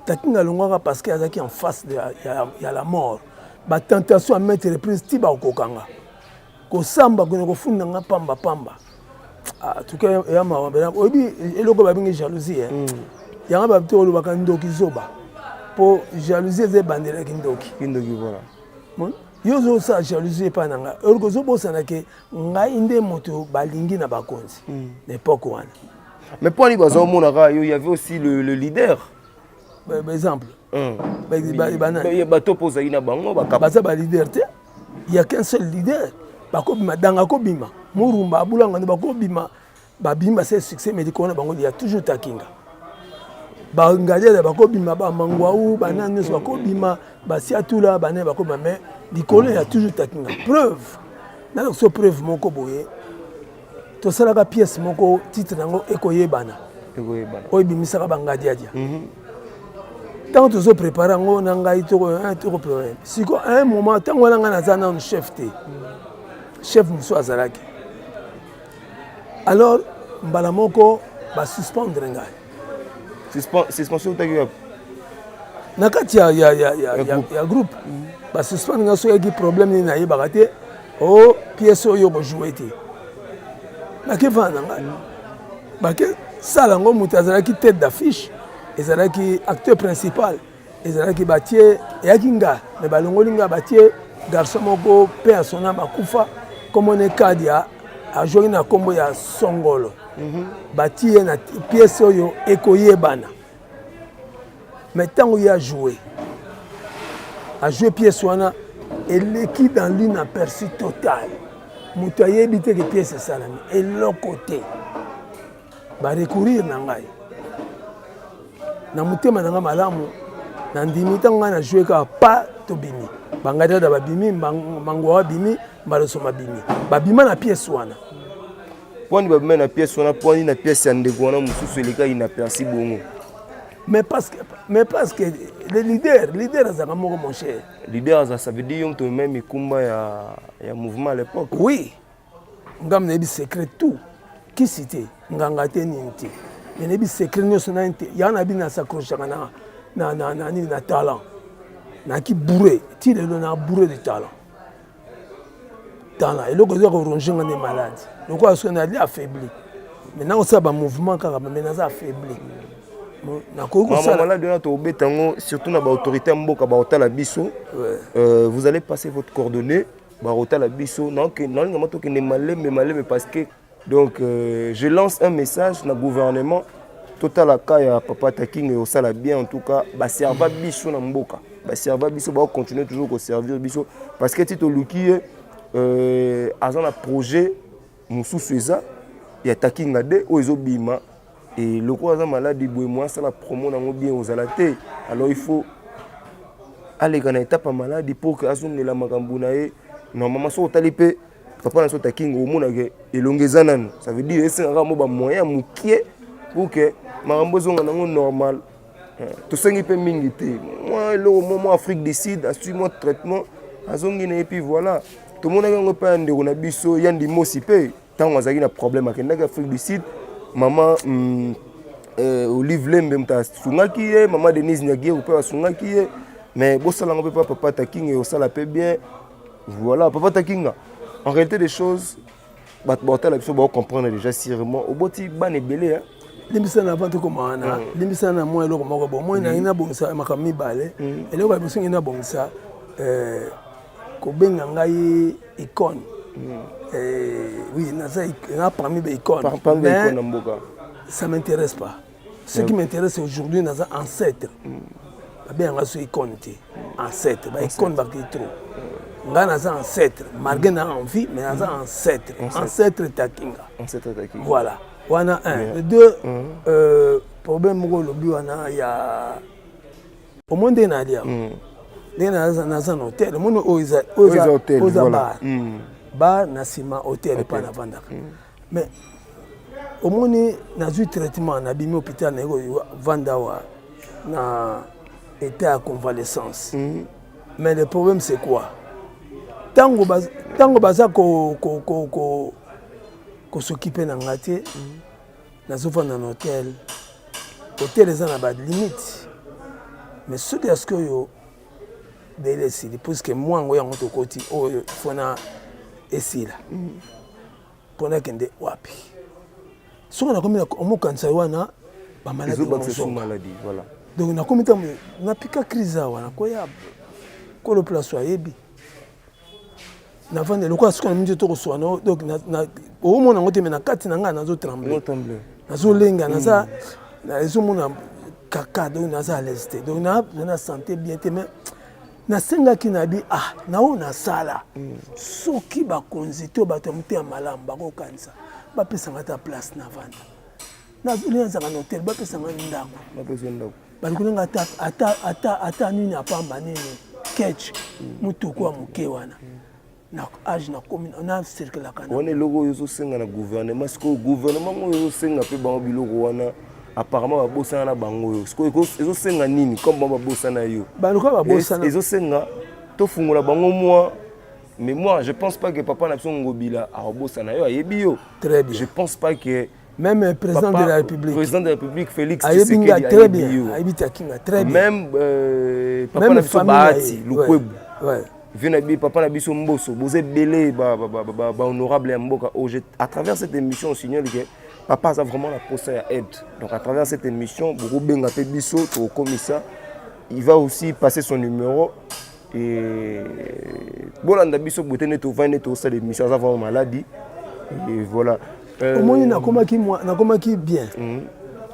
Takinga alongwaka parce que azalaki en face de, ya la mort. Batentation ya maintes reprises ti bakokanga, kosamba, kone kofunda nga pamba pamba. En tout cas, eya mawa mpena. Oyebi eloko babengi jalousie, yango bato olobaka ndoki zoba, mpo jalousie eza ebandelaki ndoki. Kindoki, voilà. Yo ozosala jalousie epai na ngai, oyoki, ozobosana ke ngai nde moto balingi na bakonzi na époque wana. Mais mpo ani bazomonaka yo, il y avait aussi le leader. Exemple? Bato mpo ozali na bango. Baza baleader te, il y a qu'un seul leader. Bakobima danga, kobima murumba, abulanga nde bakobima, babimi, basala succès, mais likolo na bango ya toujours Takinga. Bangadiada bakobima, bamangwau, banani nyonso bakobima, basiatula, banani bakobima, mais likolo ya toujours Takinga. Preuve, nalakisa preuve moko boye. Tosalaka pièce moko, titre yango Ekoyebana, oyo ebimisaka bangadiadia. Ntango tozoprépare yango na ngai, tokoprépare siko à un moment, ntango wana ngai naza nanu chef te, chef mosusu azalaki. Alors mbala moko basuspendre ngai. Suspension otaki wapi? Na kati ya groupe. Basuspendre ngai. Soki ayaki problème nini, nayebaka te. O pièce oyo kojouer te, nakevanda na ngai, bake sala yango. Moto azalaki tête d'affiche, ezalaki acteur principal, ezalaki batie, eyaki nga, mais balongoli nga, batie garçon moko mpe ya sona bakufa, kombo ne Kadia, ajouaki na nkombo ya Songolo. Batie ye na pièce oyo Ekoyebana. Mais ntango ye ajoue, ajoue pièce wana, eleki dans l'inaperçu total. Moto ayebi te ke pièce esalami, eloko te. Barecourir na ngai na motema na ngai malamu. Nandimi ntango ngai na joue kaka pa tobimi, bangai dada babimi, mangwa babimi, mbaloso babimi, babima na pièce wana. Pwani babima na pièce wana, pwani na pièce ya ndeko wana mosusu elekaki na persi bongo. Mais parce que le leader azalaka moko, mon cher. Leader aza, ça veut dire yo moto omema mikumba ya mouvement à l'époque. Oui, ngam nayebi secret tout, kisi te, nganga te, nini te, mais nayebi secret nyonso nani te. Yango nayebi nas'accrochaka na nini, na talent. Naki bourré ti lelo, na bourré de talent. Talent eloko eza koronger nga nde malade, lokola soki nali affaibli, mais nakosala bamouvement kaka, mais naza affaibli, nakoki kosala. Malade wana tobeta yango surtout na baautorité ya mboka baotala biso. Vous allez passer votre coordonnée, baotala biso. Nalingama tokende malembe malembe parce que donc je lance un message na gouvernement, totala ka ya papa Takinga, osala bien. En tout cas baserva biso na mboka, baserva biso, bakocontinue toujours koservir biso parce que ti toluki ye, aza na projet mosusu eza ya Takinga de oyo ezobima. E lokola aza maladi boye, mo asala promo nango bien ozala te. Alors il faut aleka na étape ya maladi pour que azongela makambo na ye normalement. Soki otali mpe papa na so Takinga, omonake elongi eza nanu, ça veut dire esengaka mo bamoyen ya mokie pour que makambo ezonga nango normal. Tosengi mpe mingi te, mwa eloko mwa Afrique du Sud, asui mwa traitement, azongi na ye, puis voilà. Tomonaki yango mpe ya ndeko na biso Yandi Mosi mpe, ntango azalaki na problème, akendaki Afrique du Sud, mama Olive Lembe moto asungaki ye, mama Denise Nyakeru mpe asungaki ye. Mais bosala yango mpe pa papa Takinga, osala mpe bien. Voilà, papa Takinga, en réalité des choses, bato baotala biso baocomprendre déjà sûrement oboti bana ebele. Limbisa na avant tokoma wana, limbisa na mwa eloko moko. Bon, moi nangi nabongisa makambo mibale. Eloko ya liboso ngi nabongisa, kobenga ngai icône. Oui, naza na parmi baicône. Parmi baicône na mboka. Ça m'intéresse pas. Ce qui m'intéresse aujourd'hui, naza ancêtre. Babenganga so icône te, ancêtre. Baicône bakei trop. Ngai naza ancêtre malgré na envie, mais naza ancêtre, ancêtre Takinga. Ancêtre Takinga. Voilà, wana un. Deux, problème moko olobi wana ya omoi ndenge nalia, ndenge naza na hotel, omoni oyo eza bar, bar na nsima hotel epai navandaka. Mais omoni, nazwi traitement, nabimi hôpital, naye kovanda awa na état ya convalescence. Mais le problème, c'est quoi? Ntango baza kos'occuper na nga te, nazovanda na hotel. Hotel eza na balimite, mais soki ya sikoyo délai esili, puisque mwango yango tokoti oyo fona esila, mpona akende wapi? Soki nakomi omokanisa wana, bamaladi. Donc nakomi ntango napika crise awa, nakoya kolo place ayebi navanda lokola soki na mingi tokoswana. Donc omona yango te, mais na kati na ngai nazotremble, nazolenga, naza ezomona kaka. Donc naza à l'aise te, donc na santé bien te. Mais nasengaki na bi ah na oyo nasala, soki bakonzi to bato ya motema malamu bakokanisa, bapesanga ata place navanda. Nazoli nazalaka na hotel, bapesanga ndako, balikolinga ata nini apamba nini ketch motuku ya moke wana na age nakomi nacirculaka. Wana eloko oyo ozosenga na gouvernement. Sikoyo gouvernement oyo ozosenga mpe bango biloko wana, apparemment babosana na bango oyo. Sikoyo ezosenga nini comme bango babosana yo? Baluka babosana. Ezosenga tofungola bango mwa mémoire. Je pense pas que papa na biso Ngobila akobosana yo, ayebi yo. Très bien. Je pense pas que même président papa, de la République, président de la République Félix ayebi nga très bien, ayebi Takinga très bien. Même papa na biso Bahati Lukwebo, vieux na bi papa na biso Mboso, boza ebele bahonorable ya mboka oyo. À travers cette émission, on signale que papa aza vraiment na posa ya aide. Donc à travers cette émission, bokobenga mpe biso, tokokomisa. Il va aussi passer son numéro et bolanda biso bote nde tovandi nde tokosala émission. Aza vraiment maladi et voilà. Omoni, nakomaki bien,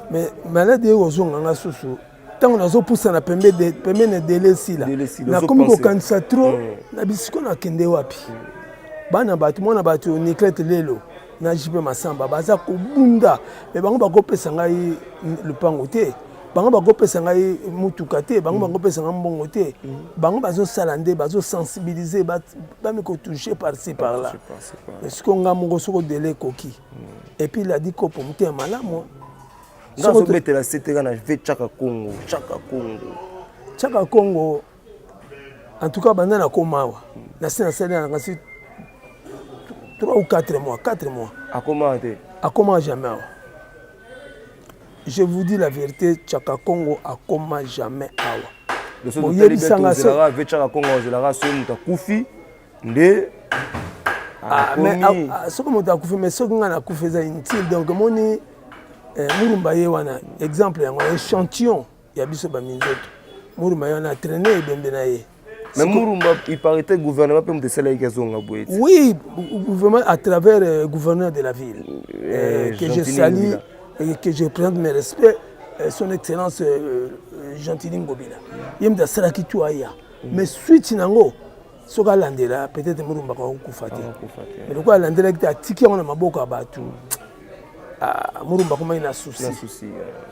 mais maladi oyo kozonga nga susu ntango nazopusana pembeni, délai esila, nakomi kokanisa trop na bisiko nakende wapi. Bana bato, mwana bato Niclete lelo na Jipe Masamba baza kobunda, mais bango bakopesa ngai lupango te. Bango bakopesa ngai mutuka te, bango bakopesa ngai mbongo te. Bango bazosala nde bazosensibiliser, bami kotouche par-ci par-là. Sikoyo ngai moko soko délai ekoki. Et puis Ladi Kopo, motema malamu. Nga azobetela sete kaka na ve Chaka Congo, Chaka Congo. Chaka Congo, en tout cas banda nakoma awa, nasi nasali na kasi 3 ou 4 mois, 4 mois. Akoma te? Akoma jamais awa. Je vous dis la vérité, Chaka Congo akoma jamais awa. Boyebisanga ve Chaka Congo ozelaka soki moto akufi nde. Soki moto akufi, mais soki ngai nakufi eza inutile. Donc omoni, Murumba ye wana exemple yango, échantillon ya biso baminzoto. Murumba ye wana atraîne ebembe na ye. Mais Murumba, il paraît gouvernement mpe moto esalaki azonga boye. Oui, gouvernement à travers gouverneur de la ville, que je salue et que je présente mes respects, son excellence Gentiny Ngobila. Ye moto asalaki tu aya, mais suite nango soki alandela, peut-être Murumba akokufa te. Mais lokola alandelaki te, atiki yango na maboko ya bato, Murumba akomaki na souci.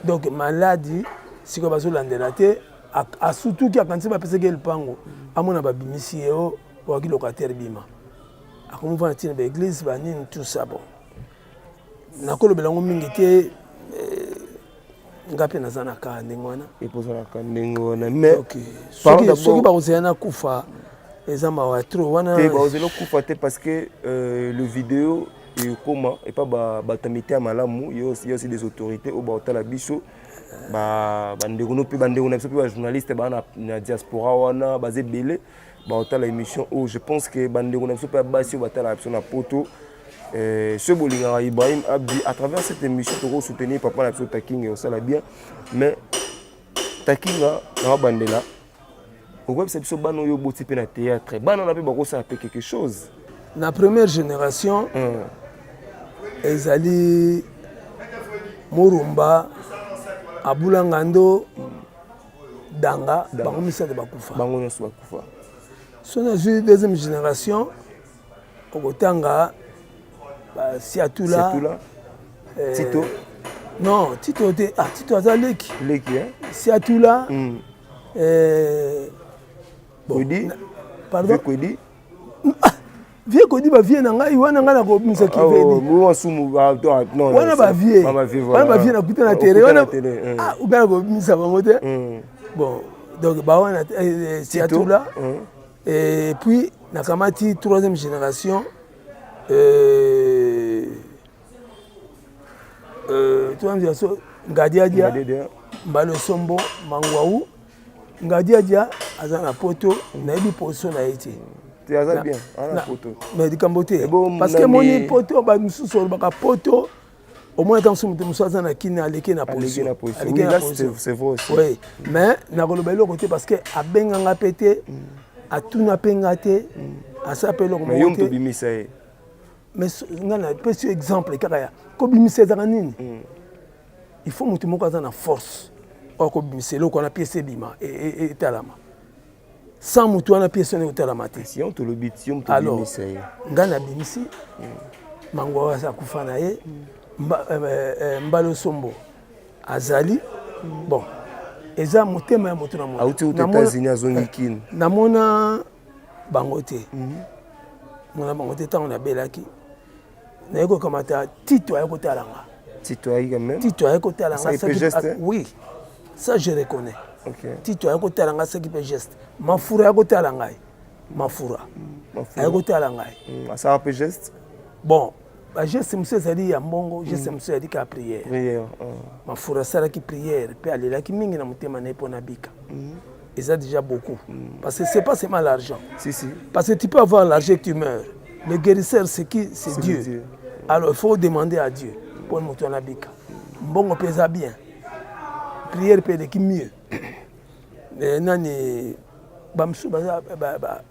Donc maladi sikoyo bazolandela te, asutuki, akanisi bapesaki ye lupango, amona babimisi ye o oaki locataire bima, akomofana ntina baéglise banini, tout ça. Bon, nakolobela yango mingi te, nga mpe naza na kaka ndenge wana. Epozalaka ndenge wana, mais soki bakozela nakufa, eza mawa trop wana. Te, bakozela okufa te, parce que le vidéo ekoma epa bato ya mite ya malamu, ye aussi des autorités oyo baotala biso, bandeko no mpe bandeko na biso mpe bajournaliste baa na diaspora wana, baza ebele baotala émission oyo. Je pense que bandeko na biso mpe ya basi oyo batalaka biso na poto, soki bolingaka Ibrahim Abdi, à travers cette émission tokosoutenir papa na biso Takinga, osala bien. Mais Takinga, na babandela okoyebisa biso bana oyo oboti mpe na théâtre, bana wana mpe bakosala mpe quelque chose. Na première génération, ezali Murumba, Abulangando, Danga, bango misato bakufa. Bango nyonso bakufa. So nazwi deuxième génération, okotanga Basiatula. Eh, Tito? Non, Tito te. Ah, Tito aza leki. Leki, eh? Siatula. Bon, Kwedi? Pardon? Kwedi? Ah, vieux Kodi, bavieux na ngai wana, ngai nakobimisa kivedi wana, bavieux wana, bavieux nakuta na terrain wana, ngai nakobimisa bango te. Bon, donc bawana Siatula, et puis nakamati troisième génération, troisième génération Ngadiadia, Mbalosombo, Mangwau. Ngadiadia aza na poto, nayebi position na ye te. Aza bien na poto. Mais likambo te, parce que moni poto, bamisusu olobaka poto, omona ntango mosusu moto mosusu aza na kini aleki na position, aleki na position. Oui, mais nakoloba eloko te, parce que abenganga mpe te, atuna mpe nga te, asala mpe eloko moko te. Mais nga napesi yo exemple kaka ya kobimisa ezaka nini. Il faut moto moko aza na force oyo akobimisa eloko wana, pièce ebima, etalama. Sans motu wana, pièce wana ekotalama te. Alors ngai nabimisi Mango oyo aza akufa na ye, Mbala Osombo azali. Bon, eza motema ya moto na moto. Auti États-Unis, azongi Kine. Namona bango te, mona bango te. Ntango nabelaki, naye kokamata Tito, aye kotala nga. Tito ayi quand même. Tito aye kotala nga. Geste. Oui, ça je reconnais. Tito aye kotala nga, asaki mpe geste. Mafura aye kotala ngai, Mafura aye kotala ngai. Asala mpe geste. Bon, bageste mosusu ezali ya mbongo, geste mosusu ezali kaka prière. Prière. Mafura asalaki prière mpe alelaki mingi na motema na ye mpo nabika. Eza déjà beaucoup, parce que c'est pas seulement l'argent. Si, si. Parce que tu peux avoir l'argent, tu meurs. Le guérisseur, c'est qui? C'est Dieu. Dieu. Alors il faut demander à Dieu mpo moto wana abika. Mbongo mpe eza bien, prière mpe eleki mieux. Nani bamosusu baza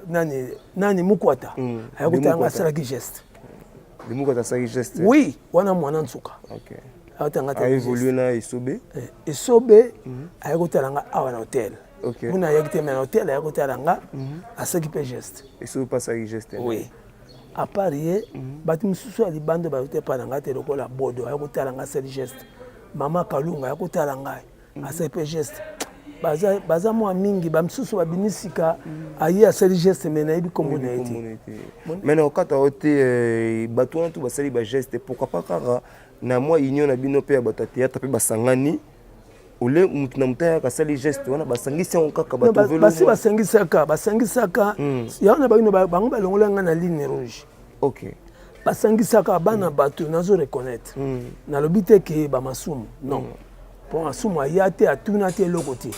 nani nani, Mukwata aye kotanga, asalaki geste. Mukwata asalaki geste? Oui, wana mwana nsuka. Aotanga. Aévolue na Esobe. Esobe aye kotala nga awa na hotel. Kuna ayaki te, mais na hotel aye kotala nga, asalaki mpe geste. Esobe mpe asalaki geste. Oui. À part ye, bato mosusu ya libanda bayo te epai na ngai te, lokola Bodo aye kotala ngai, asali geste. Mama Kalunga aye kotala ngai. Asali mpe geste. Baza, baza mwa mingi, bamisusu babimi sika, aye asali geste, mais nayebi nkombo na ye te. Mais na okata yo te, bato wana tu basali bageste, pourquoi pas kaka na mwa union na bino mpe ya bato ya théâtre mpe basangani, ole mutu na moto ayaka asali geste wana, basangisi yango kaka? Basi basangisaka yango na bino, bango balongola nga na ligne rouge. Basangisaka bana, bato nazo reconnaître. Nalobi te ke bamasumu, non, mpo masumu aya te, atuna te, eloko te.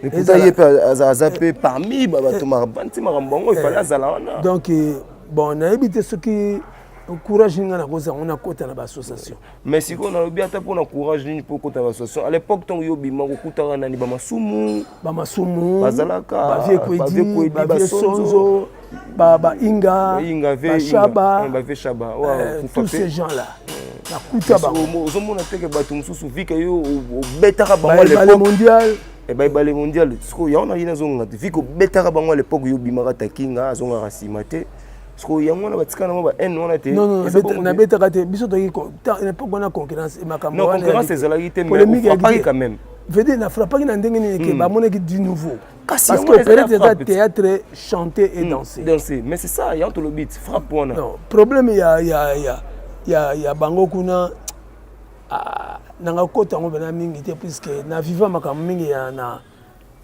Pourtant ye mpe aza mpe parmi bato banti makambo yango, efale azala wana. Donc bon, nayebi te soki courage nini ngai nakozala ngo nakota na baassociation. Mais sikoyo nalobi, ata mpona courage nini mpo okota na baassociation? À l'époque, ntango yo obima, kokutaka nani? Bamasumu? Bamasumu. Bazalaka. Bavie Kwedi, bavie Sonzo, bainga, bashaba. Bavie Shaba. Tous ces gens là nakuta bango. Ozomona teke bato mosusu, vike yo obetaka bango. Ebale mondial. Ebale mondial. Sikoyo yango nayi nazonga te, vike obetaka bango à l'époque, yo obimaka takinga, azongaka nsima te. Sikoyo yango wana batika nango ba haine wana te? Non, nabetaka te. Biso toki époque wana, concurrence, makambo. Non, concurrence ezalaki te, mais ofrappaki quand même. Veut dire nafrappaki na ndenge nini? Ke bamonaki du nouveau, parce que opérette eza théâtre chanter et danser. Danser, mais c'est ça, yango tolobi, frappe wana. Non, problème ya bango kuna, nanga kota yango mpena mingi te, puisque na viva makambo mingi ya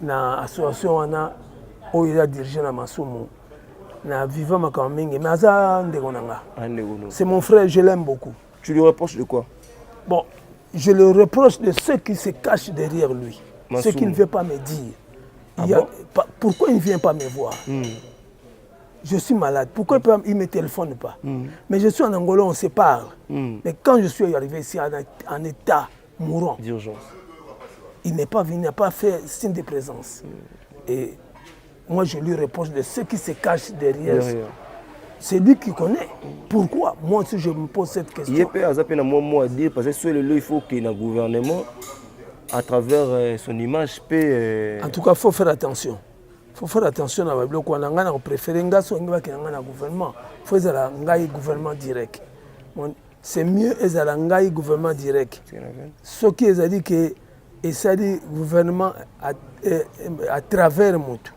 na association wana oyo eza dirige na Masumu. Na viva makambo mingi, mais aza ndeko na nga. C'est mon frère, je l'aime beaucoup. Tu lui reproches de quoi? Bon, je le reproche de ceux qui se cachent derrière lui. Masumu. Ce qu'il ne veut pas me dire. Ah, il y a, bon? Pourquoi il ne vient pas me voir? Je suis malade. Pourquoi il ne me téléphone pas? Mais je suis en Angola, on se parle. Mais quand je suis arrivé ici en état mourant, d'urgence, il n'est pas venu, il n'a pas fait signe de présence. Et moi, je lui reproche de ceux qui se cachent derrière. Derrière. C'est lui qui connaît. Pourquoi? Moi aussi, je me pose cette question. Ye mpe aza mpe na mwa mot à dire, parce que so lelo il faut que na gouvernement à travers son image mpe En tout cas, il faut faire attention. Faut faire attention na babiloko wana. Ngai na kopréféré, ngai soki bakenda ngai na gouvernement, faut ezala ngai gouvernement direct. Bon, c'est mieux ezala ngai gouvernement direct. Soki ezali ke esali gouvernement à travers motu,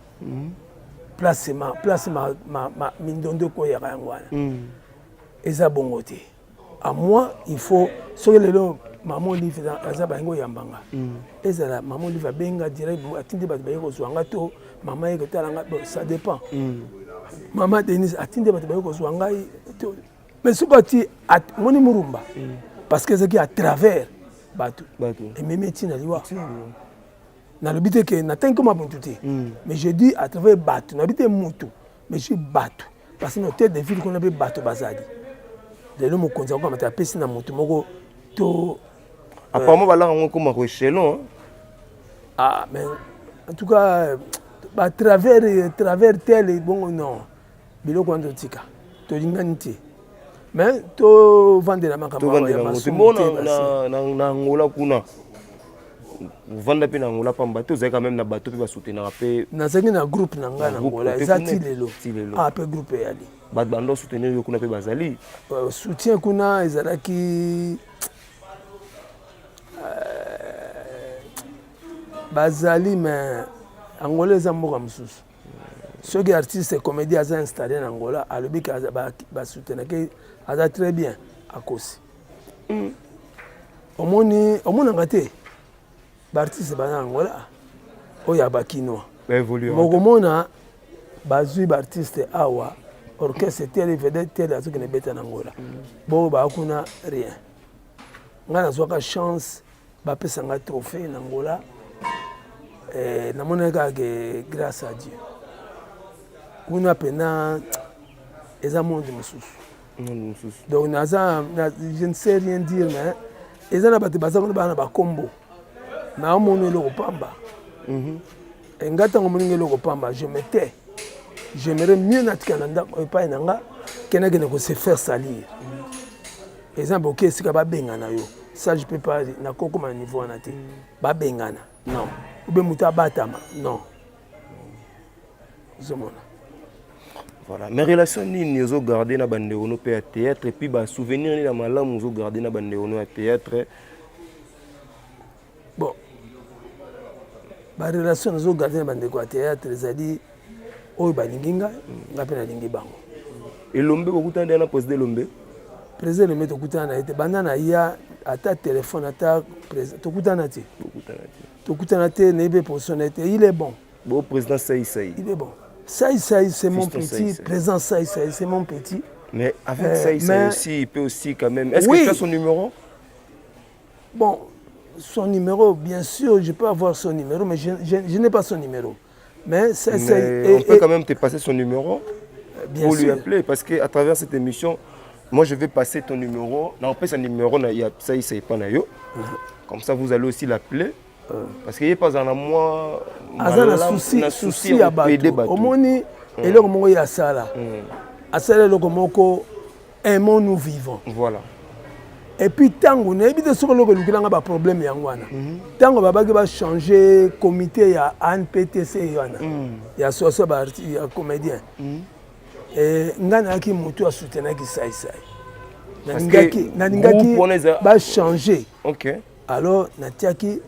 place ma place ma mindondo ekoyaka yango wana. Eza bongo te. À moi, il faut soki lelo mama Olive aza, balingi oyamba nga, ezala mama Olive abenga direct, atindi bato baye kozwa nga, to mama ye kotala nga. Bon, ça dépend. Mama Denise atindi bato baye kozwa ngai, mais soki ati moni Murumba, parce que ezalaki à travers bato, ememi etina liwa. Nalobi te ke natangi koma motu te, mais je dis à travers bato. Nalobi te motu, mais je bato, parce que na hôtel de ville kuna mpe bato bazali. Lelo mokonzi akokamata, apesi na motu moko to. Apparemment balaka yango ekoma ko échelon. Ah, mais en tout cas, ba travers tel bongo, non, biloko wana totika, tolingani te, mais tovandela makambo ya masumu te. Na Angola kuna, ovanda mpe na Angola pamba te, ozali quand même na bato mpe basoutenaka mpe. Nazalaki na groupe na ngai na Angola, eza ti lelo. Ah, mpe groupe eyali. Bato bando soutenir yo kuna mpe bazali? Soutien kuna ezalaki, bazali, mais Angola eza mboka mosusu. Soki artiste comédie aza installé na Angola, alobi ke basoutenaki, aza très bien, akosi. Omoni, omonaka te baartiste baza na Angola oyo ya bakinois, mokomona bazwi baartiste awa, orchestre tel, vedette tel azokende beta na Angola, bongo baa kuna rien. Ngai nazwaka chance, bapesa ngai trophée na Angola. Namonaki kaka ke grâce à Dieu. Kuna mpena eza monde mosusu. Donc naza je ne sais rien dire, mais eza na bato baza kuna, baa na bakombo, naomona eloko pamba. Nga ntango moninga eloko pamba, je me tais. J'aimerais mieux natika na ndako epai na nga, kendakende kose faire salir. Eza boke esika babengana yo, ça je peux pas. Nakokoma na niveau wana te. Babengana, non, ube moto abatama, non, ozomona. Voilà, mais relation nini ozogarde na bandeko no mpe ya théâtre, et puis basouvenir nini ya malamu ozogarde na bandeko no ya théâtre? Bon. Barelation nazogarde na bandeko ya théâtre ezali oyo balingi ngai, ngai mpe nalingi bango. Elombe, bokutana nde na président Elombe? Président Elombe, tokutana na ye te. Banda na ya, ata téléphone, ata tokutana te. Tokutana te, nayebi position na ye te. Il est bon. Bon, président Saï Saï? Il est bon. Saï Saï, c'est mon petit. Président Saï Saï, c'est mon petit. Mais avec Saï Saï aussi, il peut aussi quand même. Est-ce que tu as son numéro? Bon, son numéro, bien sûr, je peux avoir son numéro, mais je n'ai pas son numéro. Mais ça, mais on peut quand même te passer son numéro bien pour sûr lui appeler, parce qu'à travers cette émission, moi je vais passer ton numéro. Non, on peut son numéro, il y a ça, il pas yo. Comme ça, vous allez aussi l'appeler. Parce qu'il n'y a pas un moi. Aza na souci ya bato. Omoni eloko moko ye asala. Asala eloko moko, aimons-nous vivants. Voilà. Et puis ntango nayebi te soki eloko elukelanga baproblème yango wana, ntango babaki bachange comité ya ANPTC wana, ya association ya comédien, ngai nayaki motu asoutenaki Saisai, nalingaki bachange. Alors natiaki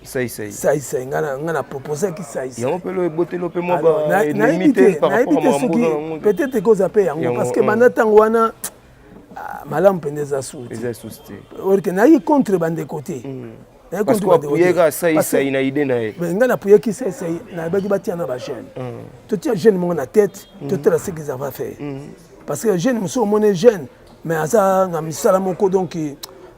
Saisai. Saisai, ngai na proposaki Saisai. Yango mpe eboteli mpe mwa. Nayebi te soki peut-être ekozwa mpe yango, parce que banda ntango wana malamu mpenza eza susu te. Orke nayaki contre bandeko te. Saisai na idée na ye. Ngai napuyaki Saisai, nayebaki batia na bajeune, totia jeune moko na tête, totala ce qu'ils va faire, parce que jeune mosusu, omoni jeune, mais aza na misala moko, donc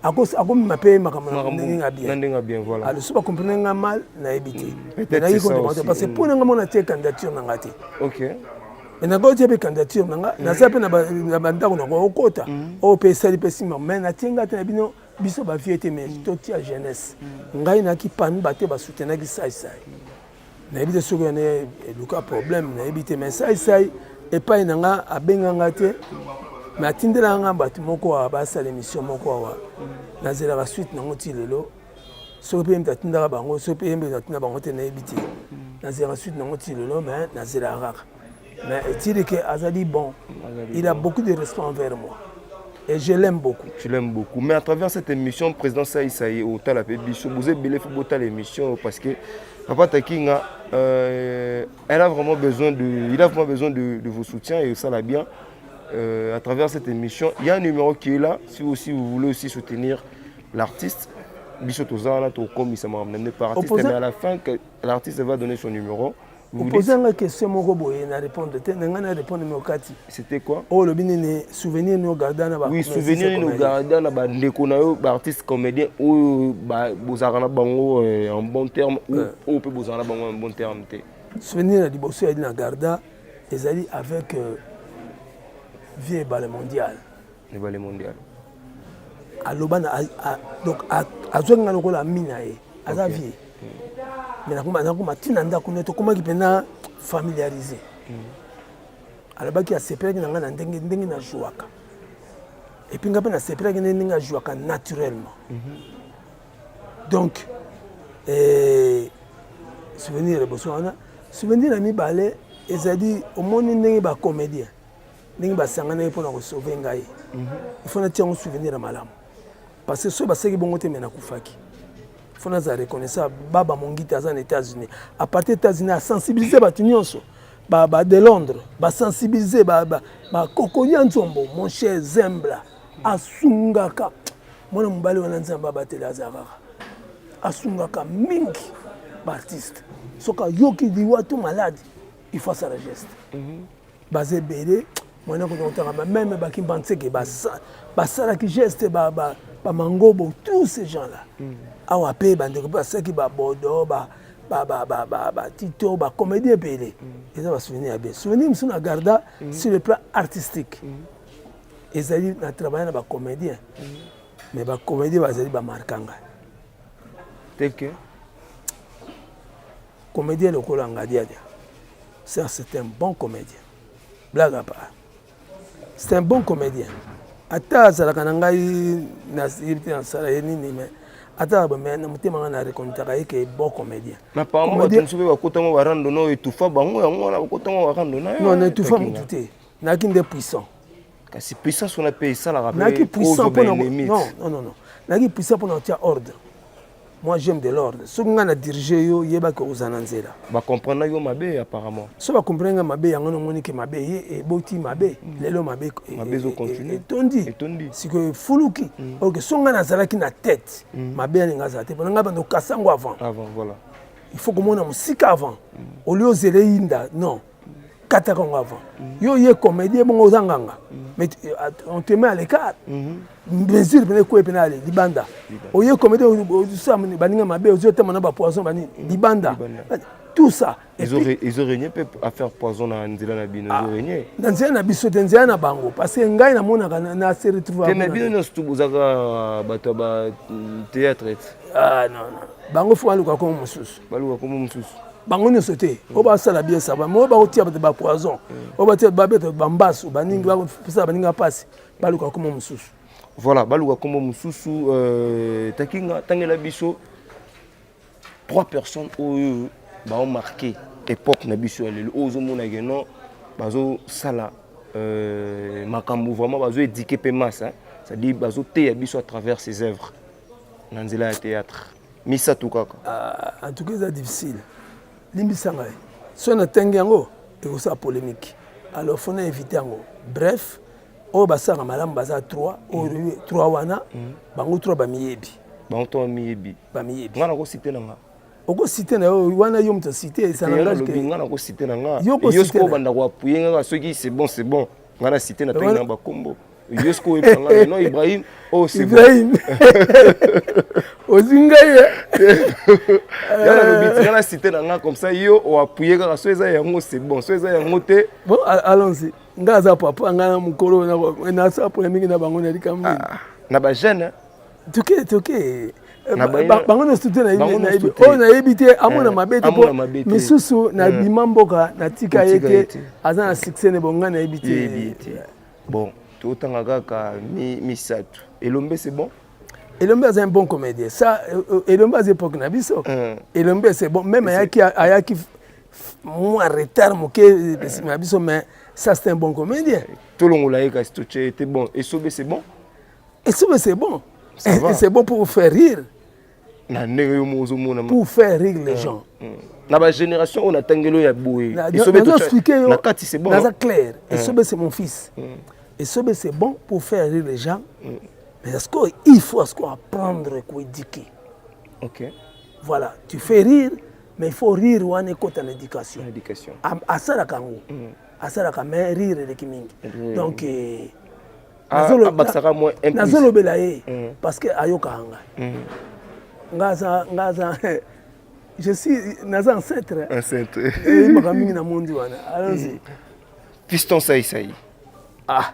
akomema mpe makambo na ndenge ya bien. Na ndenge ya bien, voilà. Alors so bacomprendre nga mal, nayebi te. Nayaki contre, parce que mpo na nga mona tie candidature na nga te. Mais nakoki tie mpe candidature na nga, naza mpe na bandako na okota oyo mpe esali mpe nsima, mais natie nga te na bino, biso bavieux te, mais totia jeunesse. Ngai nayaki parmi bato basoutenaki Saisai. Nayebi te soki wana eluka problème, nayebi te. Mais Saisai epai na nga abenganga te, mais atindelaka nga bato moko awa basala émission moko awa. Nazelaka suite nango ti lelo. Soki mpe ye moto atindaka bango, soki mpe ye moto atinda bango te, nayebi te. Nazelaka suite nango ti lelo, mais nazelaka kaka. Mais etili ke azali bon, il a beaucoup de respect envers moi et je l'aime beaucoup. Tu l'aimes beaucoup. Mais à travers cette émission, président Saï Saï, otala pe biso, vous êtes belé faut l'émission parce que Papa Takinga, elle a vraiment besoin de, il a vraiment besoin de vos soutiens et ça l'a bien. À travers cette émission, il y a un numéro qui est là. Si aussi vous voulez aussi soutenir l'artiste, biso tozala tokomisa makambo na par artiste, mais à la fin que l'artiste va donner son numéro. Opose nga question moko boye, na répondre te, na ngai na répondre me okati. C'était quoi? Oyo olobi nini? Souvenir nini ogarda na? Oui, souvenir nini ogarda na bandeko na yo baartiste comédien oyo bozalaka na bango en bon terme, oyo mpe bozalaka na bango en bon terme te? Souvenir na liboso ezali na garda, ezali avec vieux Ebale Mondial. Ebale Mondial. Aloba na, donc azwaki nga lokola ami na ye. Aza vieux, mais nakoma ntina ndako nde tokomaki mpena familiarisé. Alobaki asepelaki na ngai na ndenge ndenge najwaka, et puis ngai mpe nasepelaki nde ndenge ajwaka naturellement. Donc souvenir ya liboso wana. Souvenir ya mibale ezali, omoni ndenge bacomédien, ndenge basanganaki mpona kosauve ngai, il faut natia yango souvenir ya malamu, parce que soki baseki bongo te, me nakufaki. Faut nazala reconnaissant. Baba Mongiti aza na États-Unis. À partir États-Unis, asensibilize bato nyonso ba, ba de Londres, basensibilize bakokolia nzombo. Mon cher Zembla asungaka mwana mobali wana, Nzambe abateli. Aza kaka asungaka mingi baartiste. Soki ayoki liwa to maladi, il faut asala geste. Baza ebele mwana kota kotanga, même bakimbanseke basalaki geste, bamangobo, tous ces gens là. Awa mpe bandeko mpe basalaki, babodo, batito, bacomédien ebele. Eza basouvenir ya bien. Souvenir mosusu na garda sur le plan artistique ezali na travaille na bacomédien, mais bacomédien bazali bamarka ngai. Tel que? Comédien lokola Ngadiadia, ça c'est un bon comédien. Blague à part, c'est un bon comédien. Ata azalaka na ngai, nayebi te nasala ye nini, mais ata me na motema ngai na reconnaîtraka ye ke bon comédien. Na apparemment bato mosusu mpe bakotanga barando na oyo etufa bango, yango wana bakotanga barando na yo. Non, na etufa motu te, nayaki nde puissant. Kasi puissance wana mpe esalaka. Nayaki puissant mpona, non, non, non, non, nayaki puissant mpona kotia ordre. Moi, j'aime de l'ordre. Soki ngai na dirige yo, yebaki oza na nzela. Bacomprendre yo mabe apparemment. So bacomprendre nga mabe, yango namoni ke mabe ye eboti mabe. Lelo mabe Mabe ezocontinue. Etondi. Etondi. Sikoyo efuluki. Ok, so ngai nazalaki na tête, mabe alinga azala te, mpona ngai bando okasa yango avant. Avant, voilà. Il faut komona mosika avant. Olie ozela eyinda, non, kataka yango avant. Yo ye comédien, bongo oza nganga, mais on te met à l'écart. Mesure pene ekweyi pene, ale libanda. Oye comédien, osala baninga mabe, ozwi otema na bapoison, banini, libanda. Tout ça. Ils ont régné mpe affaire poison na nzela na bino, ils ont régné. Na nzela na biso te, nzela na bango, parce que ngai namonaka na se retrouve. Te, mais bino nyonso tu bozaka bato ya ba théâtre ti. Ah non, non, bango fo baluka kombo mosusu. Baluka kombo mosusu. Bango nyonso te. Oyo basala bien, ça va, mais oyo bakotia bato bapoison, oyo batia babeta bambasu, baningi bakosala baninga mpasi, baluka kombo mosusu. Voilà, baluka kombo mosusu. Takinga, tangela biso trois personnes oyo baomarqué époque na biso ya lelo, oyo ozomona ke non, bazosala makambo vraiment, bazoéduquer mpe masse, hein? C'est-à-dire bazoteya biso à travers ses œuvres na nzela ya théâtre. Misato kaka. Ah, en tout cas eza difficile, limbisa ngai. So natangi yango, ekosala polémique, alors fo na évite yango. Bref, oyo basalaka malamu baza 3. Oyo 3 wana, bango 3 bamiyebi. Bango to bamiyebi. Bamiyebi. Nga nakociter na nga. Okociter na yo wana, yo moto aciter, ça n'engage que Nga nakociter na nga. Yo sikoyo obanda koappuyer ngaka soki c'est bon, c'est bon. Nga na cité, na tangi na bakombo. Yo sikoyo oyebisa nga non, Ibrahim, oh, c'est bon. Ibrahim, ozwi ngai. Ya nalobi ti nga na cité na nga, comme ça yo oappuyer kaka. So eza yango, c'est bon, so eza yango te. Bon, allons-y. Nga aza papa, nga na mokolo nasala polémique na bango na likambo nini? Na bajeune. Toke toke, bango nyonso te nayebi. Oyo nayebi te, amona mabe te, po misusu nabima mboka, natika ye te, aza na succès ne. Bon, ngai nayebi te. Bon, totanga kaka misato. Elombe, c'est bon. Elombe aza un bon comédien, ça. Elombe aza époque na biso. Elombe, c'est bon. Même ayaki, ayaki mwa retard moke nsima ya biso, mais ça, c'est un bon comédien. Tolongola ye kasi, totie te. Bon, Esobe, c'est bon. Esobe, c'est bon, c'est bon pour faire rire. Na ndenge yo moko ozomona. Pour faire rire les gens. Na bagénération oyo natangeli oyo ya boye, Esobe na kati, c'est bon. Naza clair. Esobe, c'est mon fils. Esobe, c'est bon pour faire rire les gens, mais est-ce qu'il faut, est-ce qu'on apprendre koéduquer? Voilà, tu fais rire, mais il faut rire wana ekota na éducation. Éducation. Asalaka yango, asalaka, mais rire eleki mingi. Donc nazolobela ye parce que ayokaka ngai. Nga aza, je suis, naza ancêtre. Ancêtre. Eyebaka mingi na mondi wana. Allons-y. Fiston Saisai. Ah,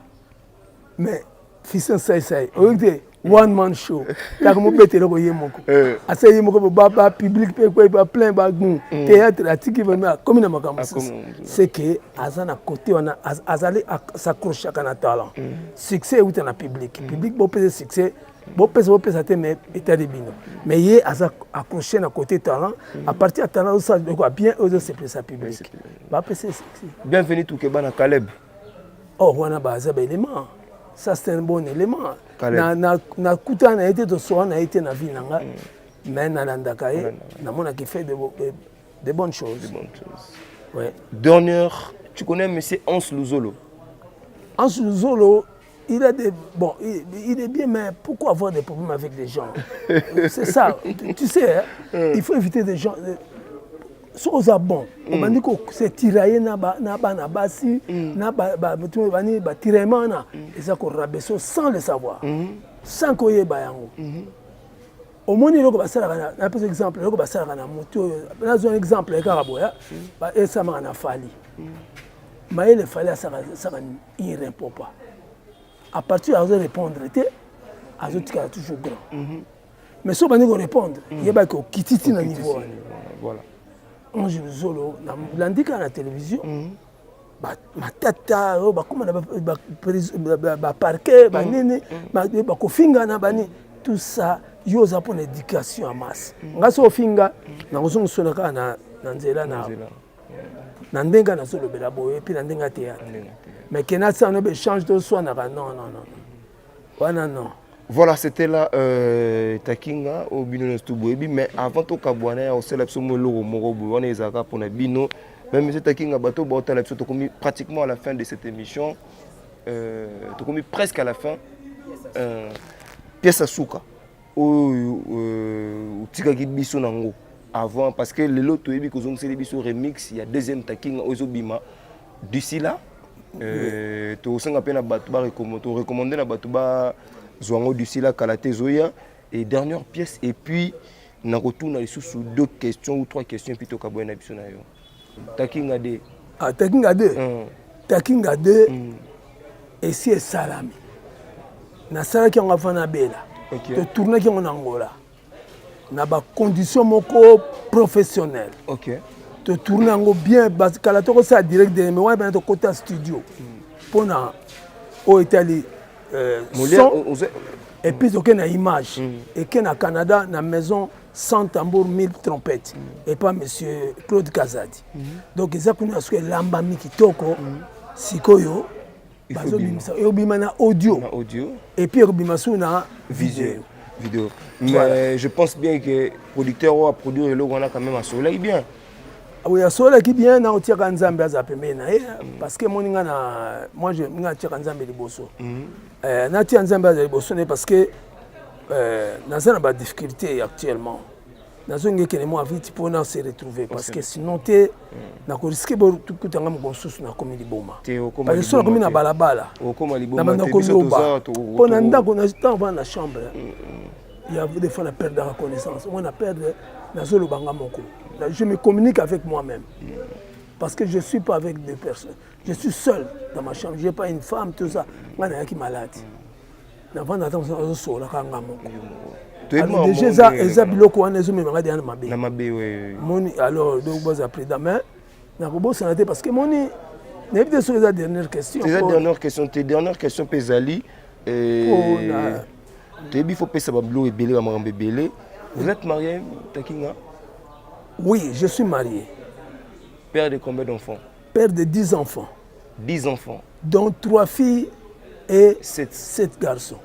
mais Fiston Saisai, oyoki te, one man show kaka, mobeta eloko ye moko, asa ye moko, bapublic mpe baplein, bagun théâtre, atiki vraiment, akomi na makambo mosusu. C'est que aza na côté wana, azali s'accrochaka na talent. Succès euta na public. Public bopesa succès, bopesa, bopesa te, mais etali bino. Mais ye aza accroché na côté talent. À partir ya talent, osala biloko ya bien oyo ezosepelisa public, bapesa succès. Bienvenue Tukeba na Caleb. Oh, wana baza baélément. Ça, c'est un bon élément. Nakutana na ye te, tosoa na ye te na vie na nga, mais nalandaka ye, namonaki fait de bonnes choses. De bonnes choses. Ouais. Dernière, tu connais monsieur Hans Luzolo? Hans Luzolo, il a des bon, il est bien, mais pourquoi avoir des problèmes avec des gens? C'est ça, tu sais, hein? Il faut éviter des gens. Soki oza bon, obandi kose tirailler na bana basi, na bani, batiraillement wana eza korabaisser sans le savoir, sans koyeba yango. Omoni eloko basalaka, napesa exemple, eloko basalaka na motu oyo, nazwa exemple kaka boya, esamaka na Fally. Mayele Fally asalaka, il répond pas. À partir azo répondre te, azotikala toujours grand. Mais soki obandi korépondre, yebaki okiti ti na niveau wana. Ange Luzolo, nalandi kaka na télévision, matata oyo bakóma na baparquet, banini, bakofingana, bani, tout ça. Yo oza mpona éducation ya masse. Nga so ofinga, nakozongisona kaka na nzela, na ndenge nazolobela boye, et puis na ndenge ya théâtre. Mais ke nasala no baéchange, toswanaka, non, non, non, wana non. Voilà, c'était là Takinga oyo bino nyonso to boyebi. Mais avant tokabwana, ya kosala biso mo eloko moko boye wana ezalaka mpona bino. Mais monsieur Takinga, bato baotala biso, tokomi pratiquement à la fin de cette émission, tokomi presque à la fin. Pièce ya suka oyo otikaki biso nango avant, parce que lelo toyebi kozongiseli biso remix ya deuxième Takinga oyo ezobima d'ici là. Tosenga mpe na bato torecommande na bato bazwa yango d'ici là, kala te ezoya. Et dernière pièce, et puis nakotuna lisusu deux questions ou trois questions, puis tokaboya na biso na yo. Takinga de. Ah, Takinga 2. Takinga 2 esi esalami. Nasalaki yango avant nabela. Totournaki yango na Angola na bacondition moko professionnelle. Totourne yango bien. Kala tokosala direct de, mais wana bana tokota studio mpona oyo etali son et puis toke na image, eke na Canada, na maison Sans Tambour Mille Trompettes, et pas monsieur Claude Kazadi. Donc eza kuna soki elambami kitoko. Sikoyo bazobimisa, ekobima na audio. Na audio. Et puis ekobima su na vidéo. Vidéo. Mais voilà. Je pense bien que producteur oyo aproduire eloko wana quand même asololaki bien. Oui, asololaki bien. Na otiaka Nzambe aza pembeni na ye, parce que moni nga na moi je nga atiaka Nzambe liboso. Natia Nzambe aza liboso ne parce que naza na badifficulté actuellement. Nazongi ekende mwa vite mpona se retrouver, parce que sinon te nakorisquer bokutanga moko mosusu nakomi liboma, parce que so nakomi na balabala, nabanda koloba mpo na ndako. Ntango vana na chambre, ya des fois na perdaka connaissance, moi na perdre, nazoloba nga moko, je me communique avec moi-même, parce que je suis pas avec deux personnes, je suis seul dans ma chambre, j'ai pas une femme, tout ça. Nga nayaki malade, navanda ata azosololaka nga moko. Alors déjà eza biloko wana ezomemanga deya na mabe. Na mabe. Moni, alors donc boza président, mais nakobosana te, parce que moni nayebi te soki eza dernière question. Eza dernière question te. Dernière question mpe ezali, toyebi faut pesa babiloko ebele, bamakambo ebele. Vous êtes marié, Takinga? Oui, je suis marié. Père de combien d'enfants? Père de 10 enfants. 10 enfants. Dont 3 filles et 7. 7 garçons.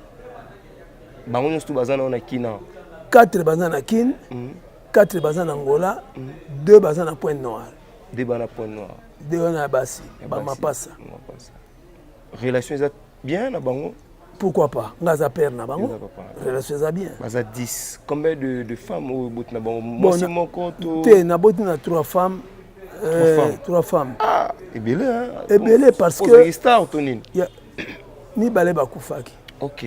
Bango nyonso to baza nao na Kina? 4 baza na Kine, 4 baza na Angola, 2 baza na Pointe Noire. 2 baza na Pointe Noire. 2 wana ya basi, bamapasa. Relation eza bien na bango? Pourquoi pas? Nga aza père na bango, relation eza bien. Baza 10. Combien de femmes oyo oboti na bango? Mwasi moko to? Te, naboti na 3 femmes. Trois femmes. Trois femmes. Ah, ebele. Ebele parce que star to nini? Mibale bakufaki. Ok,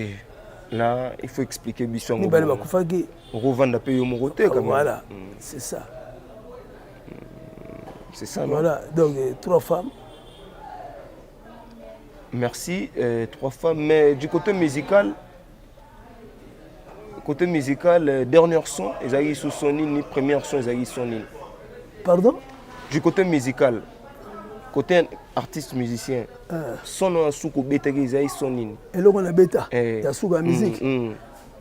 là il faut expliquer biso yango. Mibale bakufaki. Okovanda mpe yo moko te quand même. Voilà, c'est ça. C'est ça, non? Voilà, donc trois femmes. Merci. Trois femmes. Mais du côté musical, côté musical, dernière son ezalaki sous son nini? Première son ezalaki son nini? Pardon? Du côté musical, côté artiste musicien, son oyo suka obetaki ezalaki son nini? Eloko nabeta ya suka ya musique?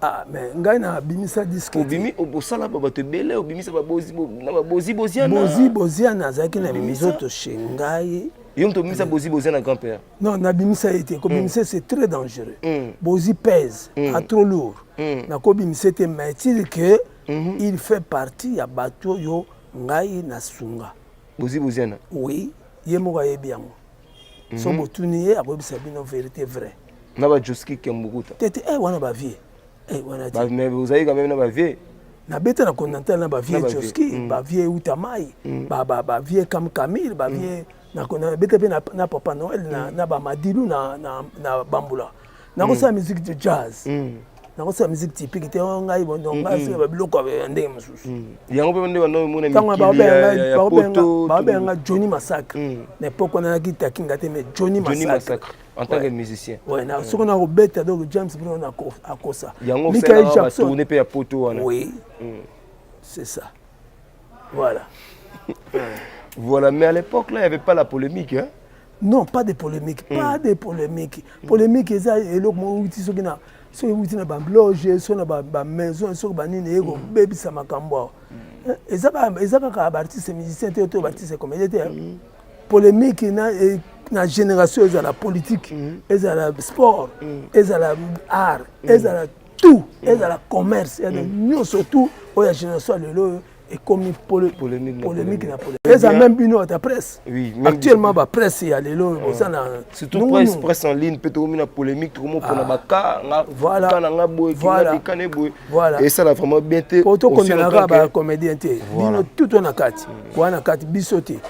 Ah, mais ngai nabimisa disque. Obimi, osala ba bato ebele, obimisa babozi na babozi Boziana. Bozi Boziana azalaki na mizoto chez ngai. Yo moto obimisa Bozi Boziana, grand père? Non, nabimisa ye te. Kobimisa, c'est très dangereux. Bozi pèse a trop lourd. Nakobimisa te, mais tili que il fait partie ya bato oyo ngai nasunga. Bozi Boziana? Oui, ye moko ayebi yango. So botuni ye, akoyebisa bino vérité vrai. Na bajoski Kembukuta? Te te, wana bavieux wana te. Mais ozali quand même na bavieux. Nabeta na Continental na bavieux Joski, bavieux Utamai, bavieux Kam Camille, bavieux nabeta mpe na Papa Noël, na bamadilu, na bambula. Nakosala musique de jazz, nakosala musique typique te. Ngai ngai soki babiloko ya ndenge mosusu. Yango mpe nde bandomona. Ntango babenga Johnny Massacre, na époque wana nayaki Takinga te, mais Johnny Massacre en tant que musicien. Ouais, na soki nakobeta, donc James Brown akosa. Yango Michael Jackson mpe ya poto wana. Oui, c'est ça, voilà. Voilà, mais à l'époque là, il n'y avait pas la polémique, hein? Non, pas de polémique, pas de polémique. Polémique eza eloko moko euti soki na soki euti na baloge, soki na bamaison, soki banini, eye kobebisa makambo awa. Eza kaka baartiste musicien te to baartiste comédien te. Polémique na génération, ezala politique, ezala sport, ezala art, ezala. tout ezala commerce ezala nyonso tout oyo ya génération ya lelo oyo ekomi polémique na polémique. Eza même bino ata presse, actuellement ba presse ya lelo oyo boza na surtout presse, presse en ligne mpe tokomi na polémique, tokomi mpona baka nga voilà na nga boye kinga boye, esala vraiment bien te. Po tokondelaka bacomédien te, bino tout na kati wana kati, biso te.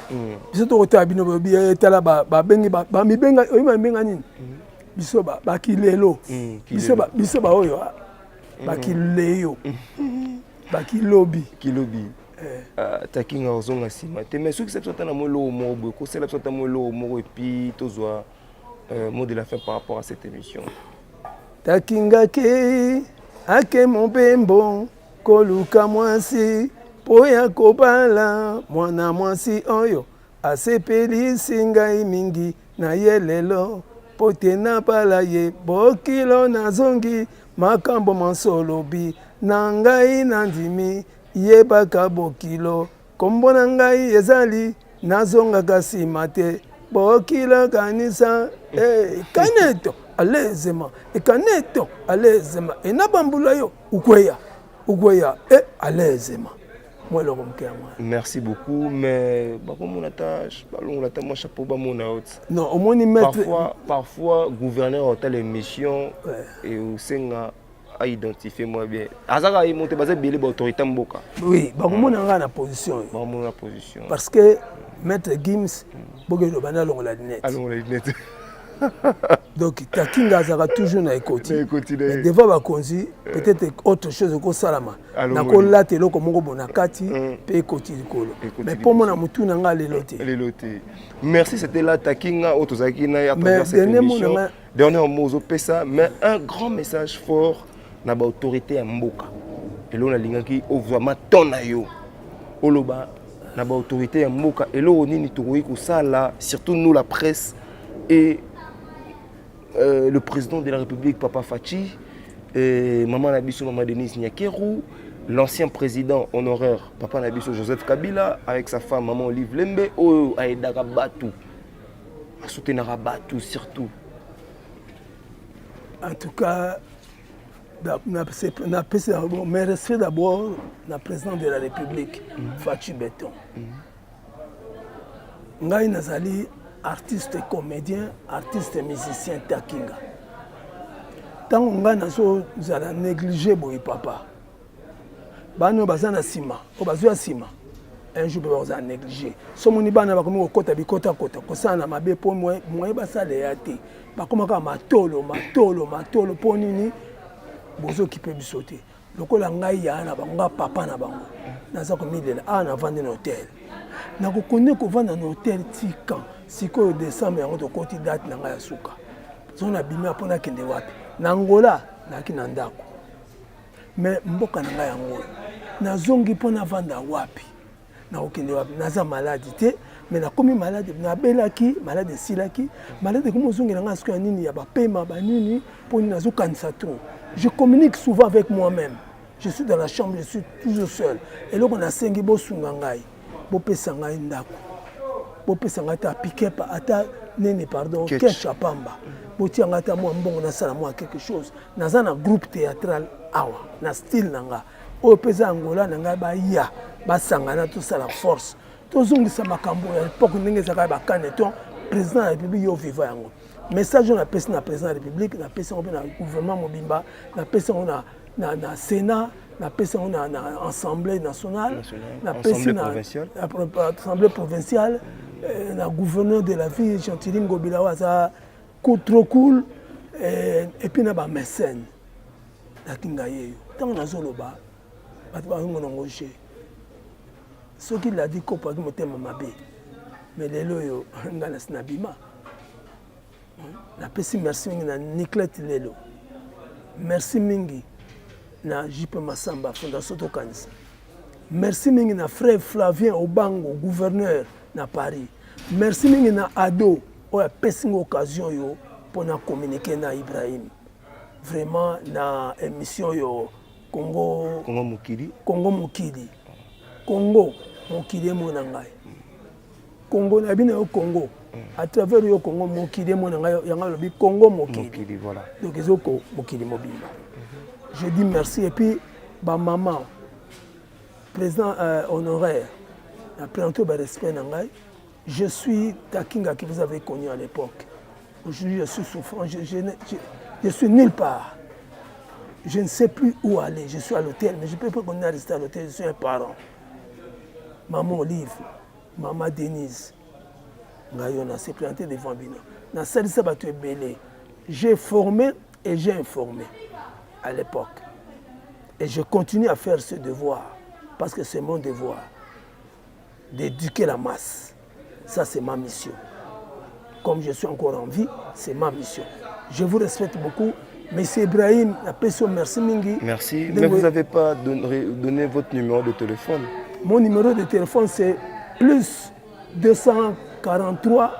Biso tokotala bino boyebi etala babengi bamibenga oyo bamibenga nini, biso bakilelo, biso baoyo bakileyo, bakilobi. Kilobi. Takinga ozonga nsima te, mais soki biso ata na mwa eloko moko boye kosala biso ata mwa eloko moko et puis tozwa mot de la fin par rapport à cette émission. Takingaki ake mobembo koluka mwasi mpo ya kobala. Mwana mwasi oyo asepelisi ngai mingi na ye lelo mpo te nabala ye. Bokilo nazongi, makambo mansolobi na ngai nandimi. Yebaka bokilo, kombo na ngai ezali nazongaka nsima te. Bokilo kanisa eh, kaneto alezema ekaneto alezema enabambula yo ukweya ukweya e alezema mwa eloko moke ya mwana. Merci beaucoup, mais bakomona ata balongola ata mwa chapeau, bamona yo ti. Non, omoni maître. Parfois gouverneur otala émission et osenga aidentifie moi bien, azaka ye mo te, baza ebele baautorité mboka. Oui, bakomona ngai na position oyo. Bakomona na position. Parce que maître Gims bokeli obandi alongola lunette. Alongola lunette. Donc Takinga azalaka toujours na ekoti. Na ekoti na ye. Mais devant bakonzi, peut-être autre chose ekosalama. Nakolata eloko moko bo na kati mpe ekoti likolo, mais mpo mona motu na ngai lelo te. Lelo te. Merci, c'était là Takinga oyo tozalaki na ye à travers cette émission. Dernier mot ozopesa, mais un grand message fort na baautorité ya mboka. Eloko nalingaki ozwama ton na yo oloba na baautorité ya mboka, eloko nini tokoki kosala, surtout nous la presse et le président de la République, papa Fatshi, et maman na biso, maman Denise Nyakeru, l'ancien président honoraire, papa na biso Joseph Kabila avec sa femme, maman Olive Lembe, oyo aidaka bato, asoutenaka bato surtout. En tout cas, napesi d'abord mes respects d'abord na président de la République, Fatshi Béton. Ngai nazali artiste comédien, artiste musicien Takinga. Ntango ngai nazozala négligé boye, papa, bana oyo baza na nsima, oyo bazwa nsima, un jour mpe bakozala négligé. Somoni bana bakomi kokɔta bikotakota, kosala na mabe mpo moye basala ya te, bakóma kaka matolo matolo matolo. Mpo nini bozokipe biso te lokola ngai yaya na bango, nga papa na bango? Naza komilela awa, navandi na hotel, nakokonde kovanda na hotel tika sikoyo décembre yango tokoti date na ngai ya suka. So nabimi mpo nakende wapi? Na Angola nayaki na ndako, mais mboka na ngai yango oyo nazongi mpo navanda wapi? Nakokende wapi? Naza malade te, mais nakomi malade. Nabelaki malade, esilaki malade, ekomi ozongela ngai sikoyo ya nini, ya bapema banini. Mpo nini nazokanisa trop? Je communique souvent avec moi-même, je suis dans la chambre, je suis toujours seul. Eloko nasengi, bosunga ngai, bopesa ngai ndako, bopesa ngai ata pikepa, ata nini, pardon, ketch ya pamba, botia ngai ata mwa mbongo nasala mwa quelque chose. Naza na groupe théâtral awa na style na nga oyo mpe eza Angola na ngai, baya basangana, tosala force, tozongisa makambo ya époque ndenge ezalaka ya bacaneton. Président ya République, yo viva yango. Message oyo napesi na président ya République, napesi yango mpe na gouvernement mobimba, napesi yango na Sénat, napesi yango na Assemblée nationale, napesi na Assemblée provinciale, na gouverneur de la ville Gentili Ngobila oyo aza trop cool, et puis na bamécène. Nakinga ye yo ntango nazoloba, bato bazomona yango je soki ladi kopaki motema mabe. Mais lelo oyo ngai nasi nabima. Napesi merci mingi na Niclete lelo, merci mingi na JP Masamba, Fondation Tokanisa, merci mingi na frère Flavien Obango, gouverneur na Paris, merci mingi na Ado oyo apesi nga occasion oyo mpona communiquer na Ibrahim vraiment na émission oyo Congo Congo Mokili. Congo Mokili, Congo Mokili emona ngai, Congo na bino yo, Congo à travers yo, Congo Mokili emona ngai. Yango alobi Congo Mokili. Mokili, voilà. Donc ezoko mokili mobimba. Je dis merci. Et puis, ba maman, président honoraire, na présente ba respect na ngai. Je suis Takinga que vous avez connu à l'époque. Aujourd'hui, je suis souffrant, je suis nulle part. Je ne sais plus où aller. Je suis à l'hôtel, mais je ne peux pas continuer à rester à l'hôtel. Je suis un parent. Maman Olive, maman Denise, ngai oyo se présenté devant bino. Nasalisa bato ebele. J'ai formé et j'ai informé à l'époque. Et je continue à faire ce devoir parce que c'est mon devoir d'éduquer la masse. Ça, c'est ma mission. Comme je suis encore en vie, c'est ma mission. Je vous respecte beaucoup. Monsieur Ibrahim, napesi merci mingi. Merci. Mais vous n'avez pas donné votre numéro de téléphone. Mon numéro de téléphone, c'est plus 243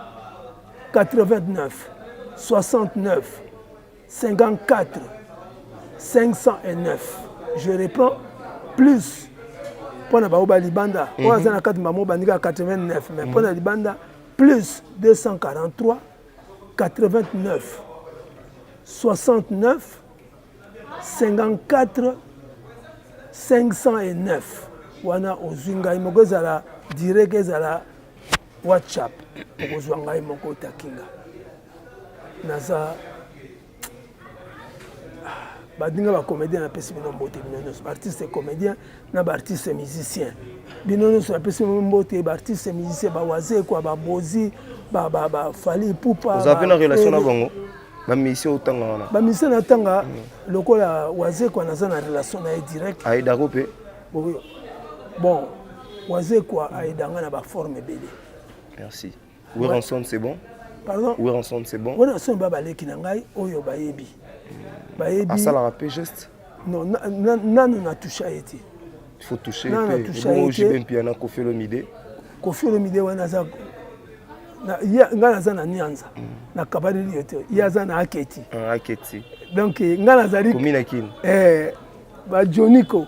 89 69 54 509. Je reprends, plus mpona bao balibanda oyo aza na kati, bango bandika 89, mais mpona libanda, plus 243 89 69 54 509. Wana ozwi ngai moko, ezala direct, ezala WhatsApp, okozwa ngai moko Takinga. Naza badinga bacomédien, napesi bino mbote, bino nyonso baartiste comédien na baartiste musicien, bino nyonso napesi bino mbote, baartiste musicien, bawazekwa, babozi, baFally Ipupa. Oza mpe na relation na bango, bamusicien otanga wana? Bamusicien natanga, lokola Wazekwa, naza na relation na ye direct. Aidako mpe? Bon, Wazekwa aidanga na baforme ebele. Merci. Werrason, c'est bon? Pardon? Werrason, c'est bon? Werrason, ba baleki na ngai oyo bayebi, bayebi. Asalaka mpe geste? Non, nanu natoucha ye te. Il faut toucher mpe. Bongo JB Mpiana, Koffi Olomide? Koffi Olomide wana aza, ngai naza na Nianza, na kabaleli ye te, ye aza na Aketi. Aketi. Donc ngai nazali komi na Kini. Bajoniko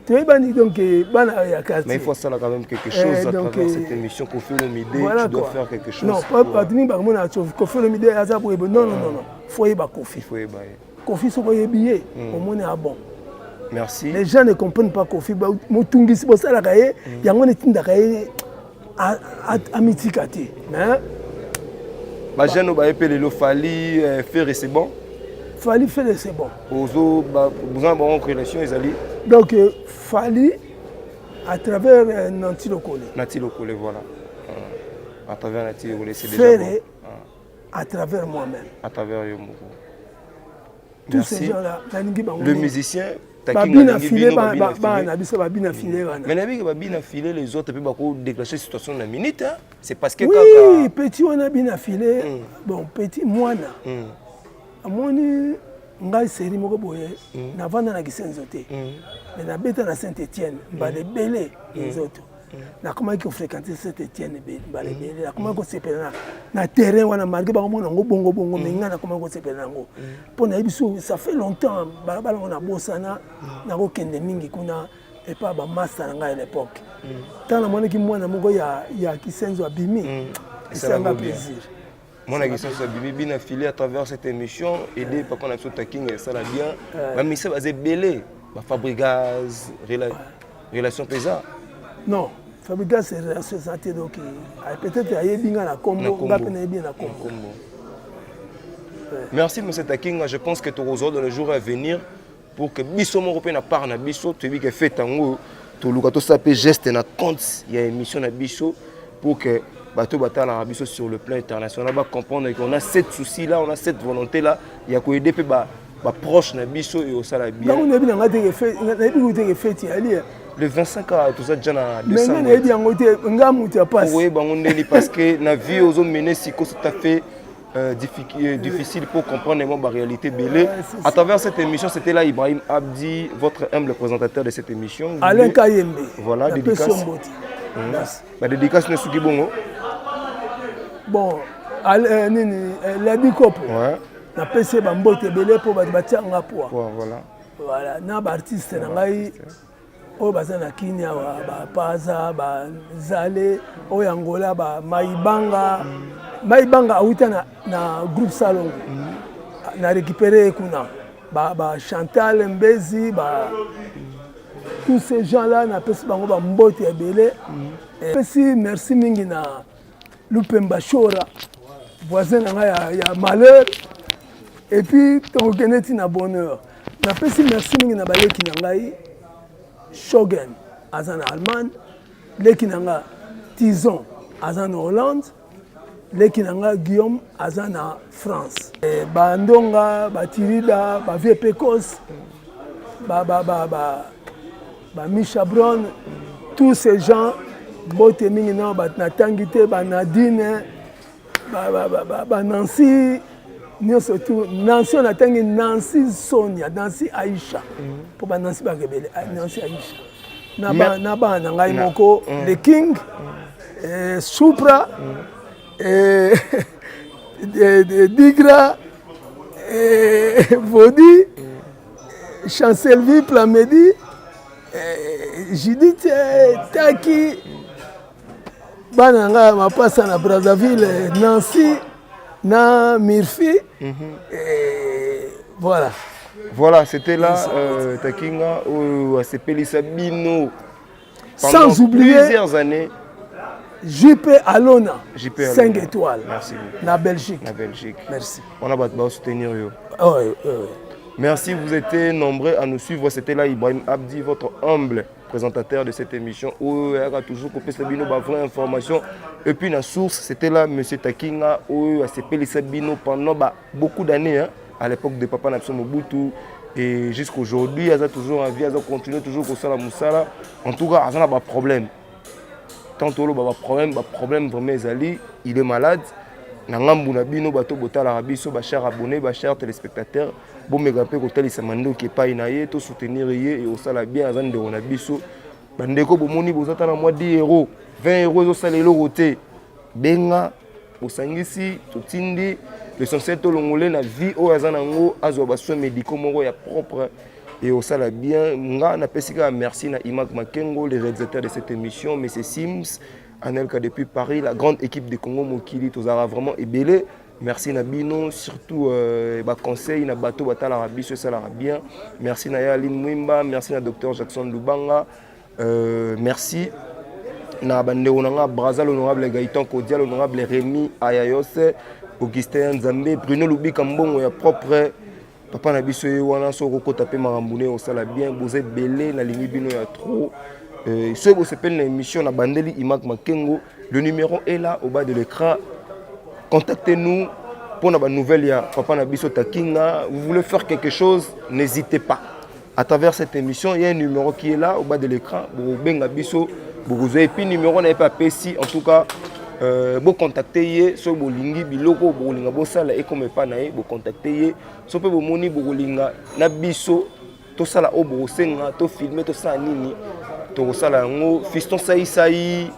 toyebani, donc bana ya quartier. Mais il faut ça quand même quelque chose à donc, travers cette émission. Koffi Olomide, voilà, tu dois quoi faire quelque chose. Non, bato mingi bakomona Koffi Olomide aza boye. Non, non, non, non, faut yeba Koffi. Faut yeba ye. Koffi, soki oyebi ye, omoni a bon. Merci. Les gens ne comprennent pas Koffi. Motungisi bosalaka ye, yango netindaka ye amitika te, mais bajeune oyo baye mpe lelo, Fally, Ferre, c'est bon? Fally, Ferre, c'est bon. Ozo boza na bango relation ezali? Donc Fally à travers Nanti Lokole. Nati Lokole, voilà, à travers Nati Lokole, c'est déjà Ferre bon. À travers moi-même. À travers yo moko. Tous ces gens-là, nalingi bango. Le musicien? Babina file, bana na biso babina file wana. Mais nayebi ke babina file, les autres mpe bako déclencher situation na minute, hein? C'est parce que oui, kaka petit wana bina file. Bon, petit mwana amoni ngai série moko boye, navanda na Kisenzo te, mais nabeta na Saint Étienne mbala ebele. Nzoto nakomaki kofréquente Saint Étienne mbala ebele, nakomaki kosepela na terrain wana malgré bakomona yango bongo bongo, mais ngai nakomaki kosepela yango mpo nayebi so ça fait longtemps balabala ngo nabosana. Nakokende mingi kuna epa bamasta na ngai à l'époque. Ntango namonaki mwana moko ya Kisenzo abimi, esanga plaisir. Mwana Kisenso abimi, bina fili à travers cette émission, aider papa na biso Takinga, esala bien. Bamisa baza ebele, baFabregas, relation mpe eza? Non, Fabregas, relation eza te. Donc peut-être ayebi nga na kombo, nga mpe nayebi ye na kombo. Merci, monsieur Takinga. Je pense que tokozwa dans le jour à venir pour que biso moko mpe na part na biso toyebi ke fête yango, toluka tosala mpe geste na compte ya émission na biso pour que bato batalaka biso sur le plan international bacomprendre qu'on a cette souci là, on a cette volonté là ya koaider mpe baproche na biso e osala bien. Ntango nayebi na ngai te, nayebi kutu teke fête yali. Le 25 a toza déjà na Mais ngai nayebi yango te, nga moto ya pasi. Okoyeba yango ndeni? Parce que na vie ozomene siko, tout à fait difficile pour comprendre moi la réalité belé. Ouais, à travers cette émission, c'était là Ibrahim Abdi, votre humble présentateur de cette émission. Alain Kayembe. Voilà, dédicace. La dédicace ne suki bongo. Bon, nini, Ladi Kopo. Napesi ye bambote ebele mpo bato batianga poa. Voilà. Voilà, na baartiste na ngai oyo baza na Kini awa, bapaza, bazale oyo Angola, bamaibanga. Maibanga auta na groupe Salongo, na récupéré ye kuna. Ba, ba Chantal Mbezi, ba tous ces gens là napesi bango bambote ebele. Napesi merci mingi na Lupemba Shora, voisin na ngai ya, ya malheur, et puis tokokende ti na bonheur. Napesi merci mingi na baleki na ngai Shogun aza na Allemagne, leki na nga Tison aza na Hollande, leki na nga Guillaume aza na France. E, bandonga batirida bavie pecos ba, ba, ba, ba, ba Misha Brown, tous ces gens mbote mingi na bato natangi te, ba Nadine, ba Nancy nyonso tu. Nancy oyo natangi, Nancy Sonia, Nancy Aisha, mpo ba Nancy bakebele, Nancy Aisha na bana na ngai moko le King, Supra, Digra, Vodi, Chancelvi, Plamedi, Judith, Taki, bana na ngai ya mapasa na Brazzaville, Nancy na Mirfi. Voilà. Voilà, c'était là Takinga oyo asepelisa bino pendant sans oublier plusieurs années. JP Alona, JP Alona. 5 étoiles. Merci beaucoup. Na Belgique. Na Belgique. Merci. On a bato soutenir yo. Oui. Merci, vous étiez nombreux à nous suivre. C'était là Ibrahim Abdi, votre humble présentateur de cette émission. Oyo a toujours kopesa bino ba vraie information. Et puis la source, c'était là Monsieur Takinga, oyo asepelisa bino pendant ba, beaucoup d'années, hein, à l'époque de Papa na biso Mobutu. Et jusqu'aujourd'hui, elle a toujours envie, elle a continué toujours kosala mosala. En tout cas, elle a un problème. Tant que ba problème, ba problème vraiment ezali, il est malade. Na ngambu na bino bato botalaka biso, ba chers abonnés, ba chers téléspectateurs, bomeka mpe kotalisa mandoki epai na ye, to soutenir ye e osala bien. Aza ndeko na biso. Bandeko, bomoni boza ta na mwa 10 euro, 20 euro, ezosala eloko te. Benga, bosangisi, totindi. L'essentiel, tolongole na vie oyo aza nango, azwa basoins médicaux moko ya propre et osala bien. Nga napesi kaka merci na Imak Makengo, le réalisateur de cette émission, Monsieur Sims Anelka depuis Paris, la grande équipe de Congo Mokili. Tozalaka vraiment ebele. Merci na bino, surtout baconseil na bato batalaka biso, esalaka bien. Merci na ya Aline Mwimba, merci na docteur Jackson Lubanga, merci na bandeko na nga Braza, l'honorable Gaëtan Kodia, l'honorable Rémi Ayayose, Augustin Nzambe, Bruno Lubika, mbongo ya propre papa na biso ye wana. Soki okokota mpe makambo ne osala bien. Boza ebele, nalingi bino ya trop. Soki bosepeli na émission na bandeli Imak Makengo, le numéro est là au bas de l'écran, contactez-nous pour la nouvelle ya papa na biso Takinga. Vous voulez faire quelque chose, n'hésitez pas. À travers cette émission, il y a un numéro qui est là au bas de l'écran, bobenga biso, bokozwa. Et puis numéro na ye mpe apesi. En tout cas, bocontacte ye soki bolingi biloko bokolinga bosala ekoma epa na ye. Bocontacte ye so mpe bomoni bokolinga na biso tosala oyo bokosenga, tofilme, tosala nini, tokosala yango. Fiston Saisai,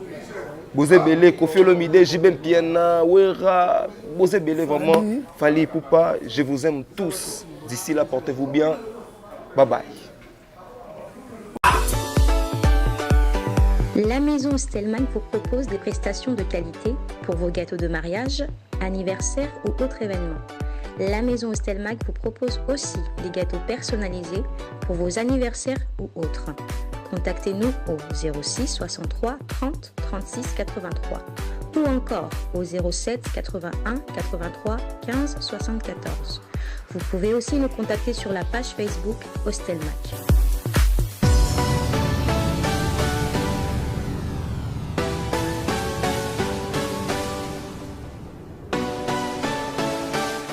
boza ebele, Kofi Olomide, JB Mpiana, Wera, boza ebele vraiment, Fally Ipupa, je vous aime tous. D'ici là, portez-vous bien, bye bye. La maison Stellman vous propose des prestations de qualité pour vos gâteaux de mariage, anniversaire ou autres événements. La maison Stelmag vous propose aussi des gâteaux personnalisés pour vos anniversaires ou autres. Contactez-nous au 06 63 30 36 83 ou encore au 07 81 83 15 74. Vous pouvez aussi nous contacter sur la page Facebook Ostelmac.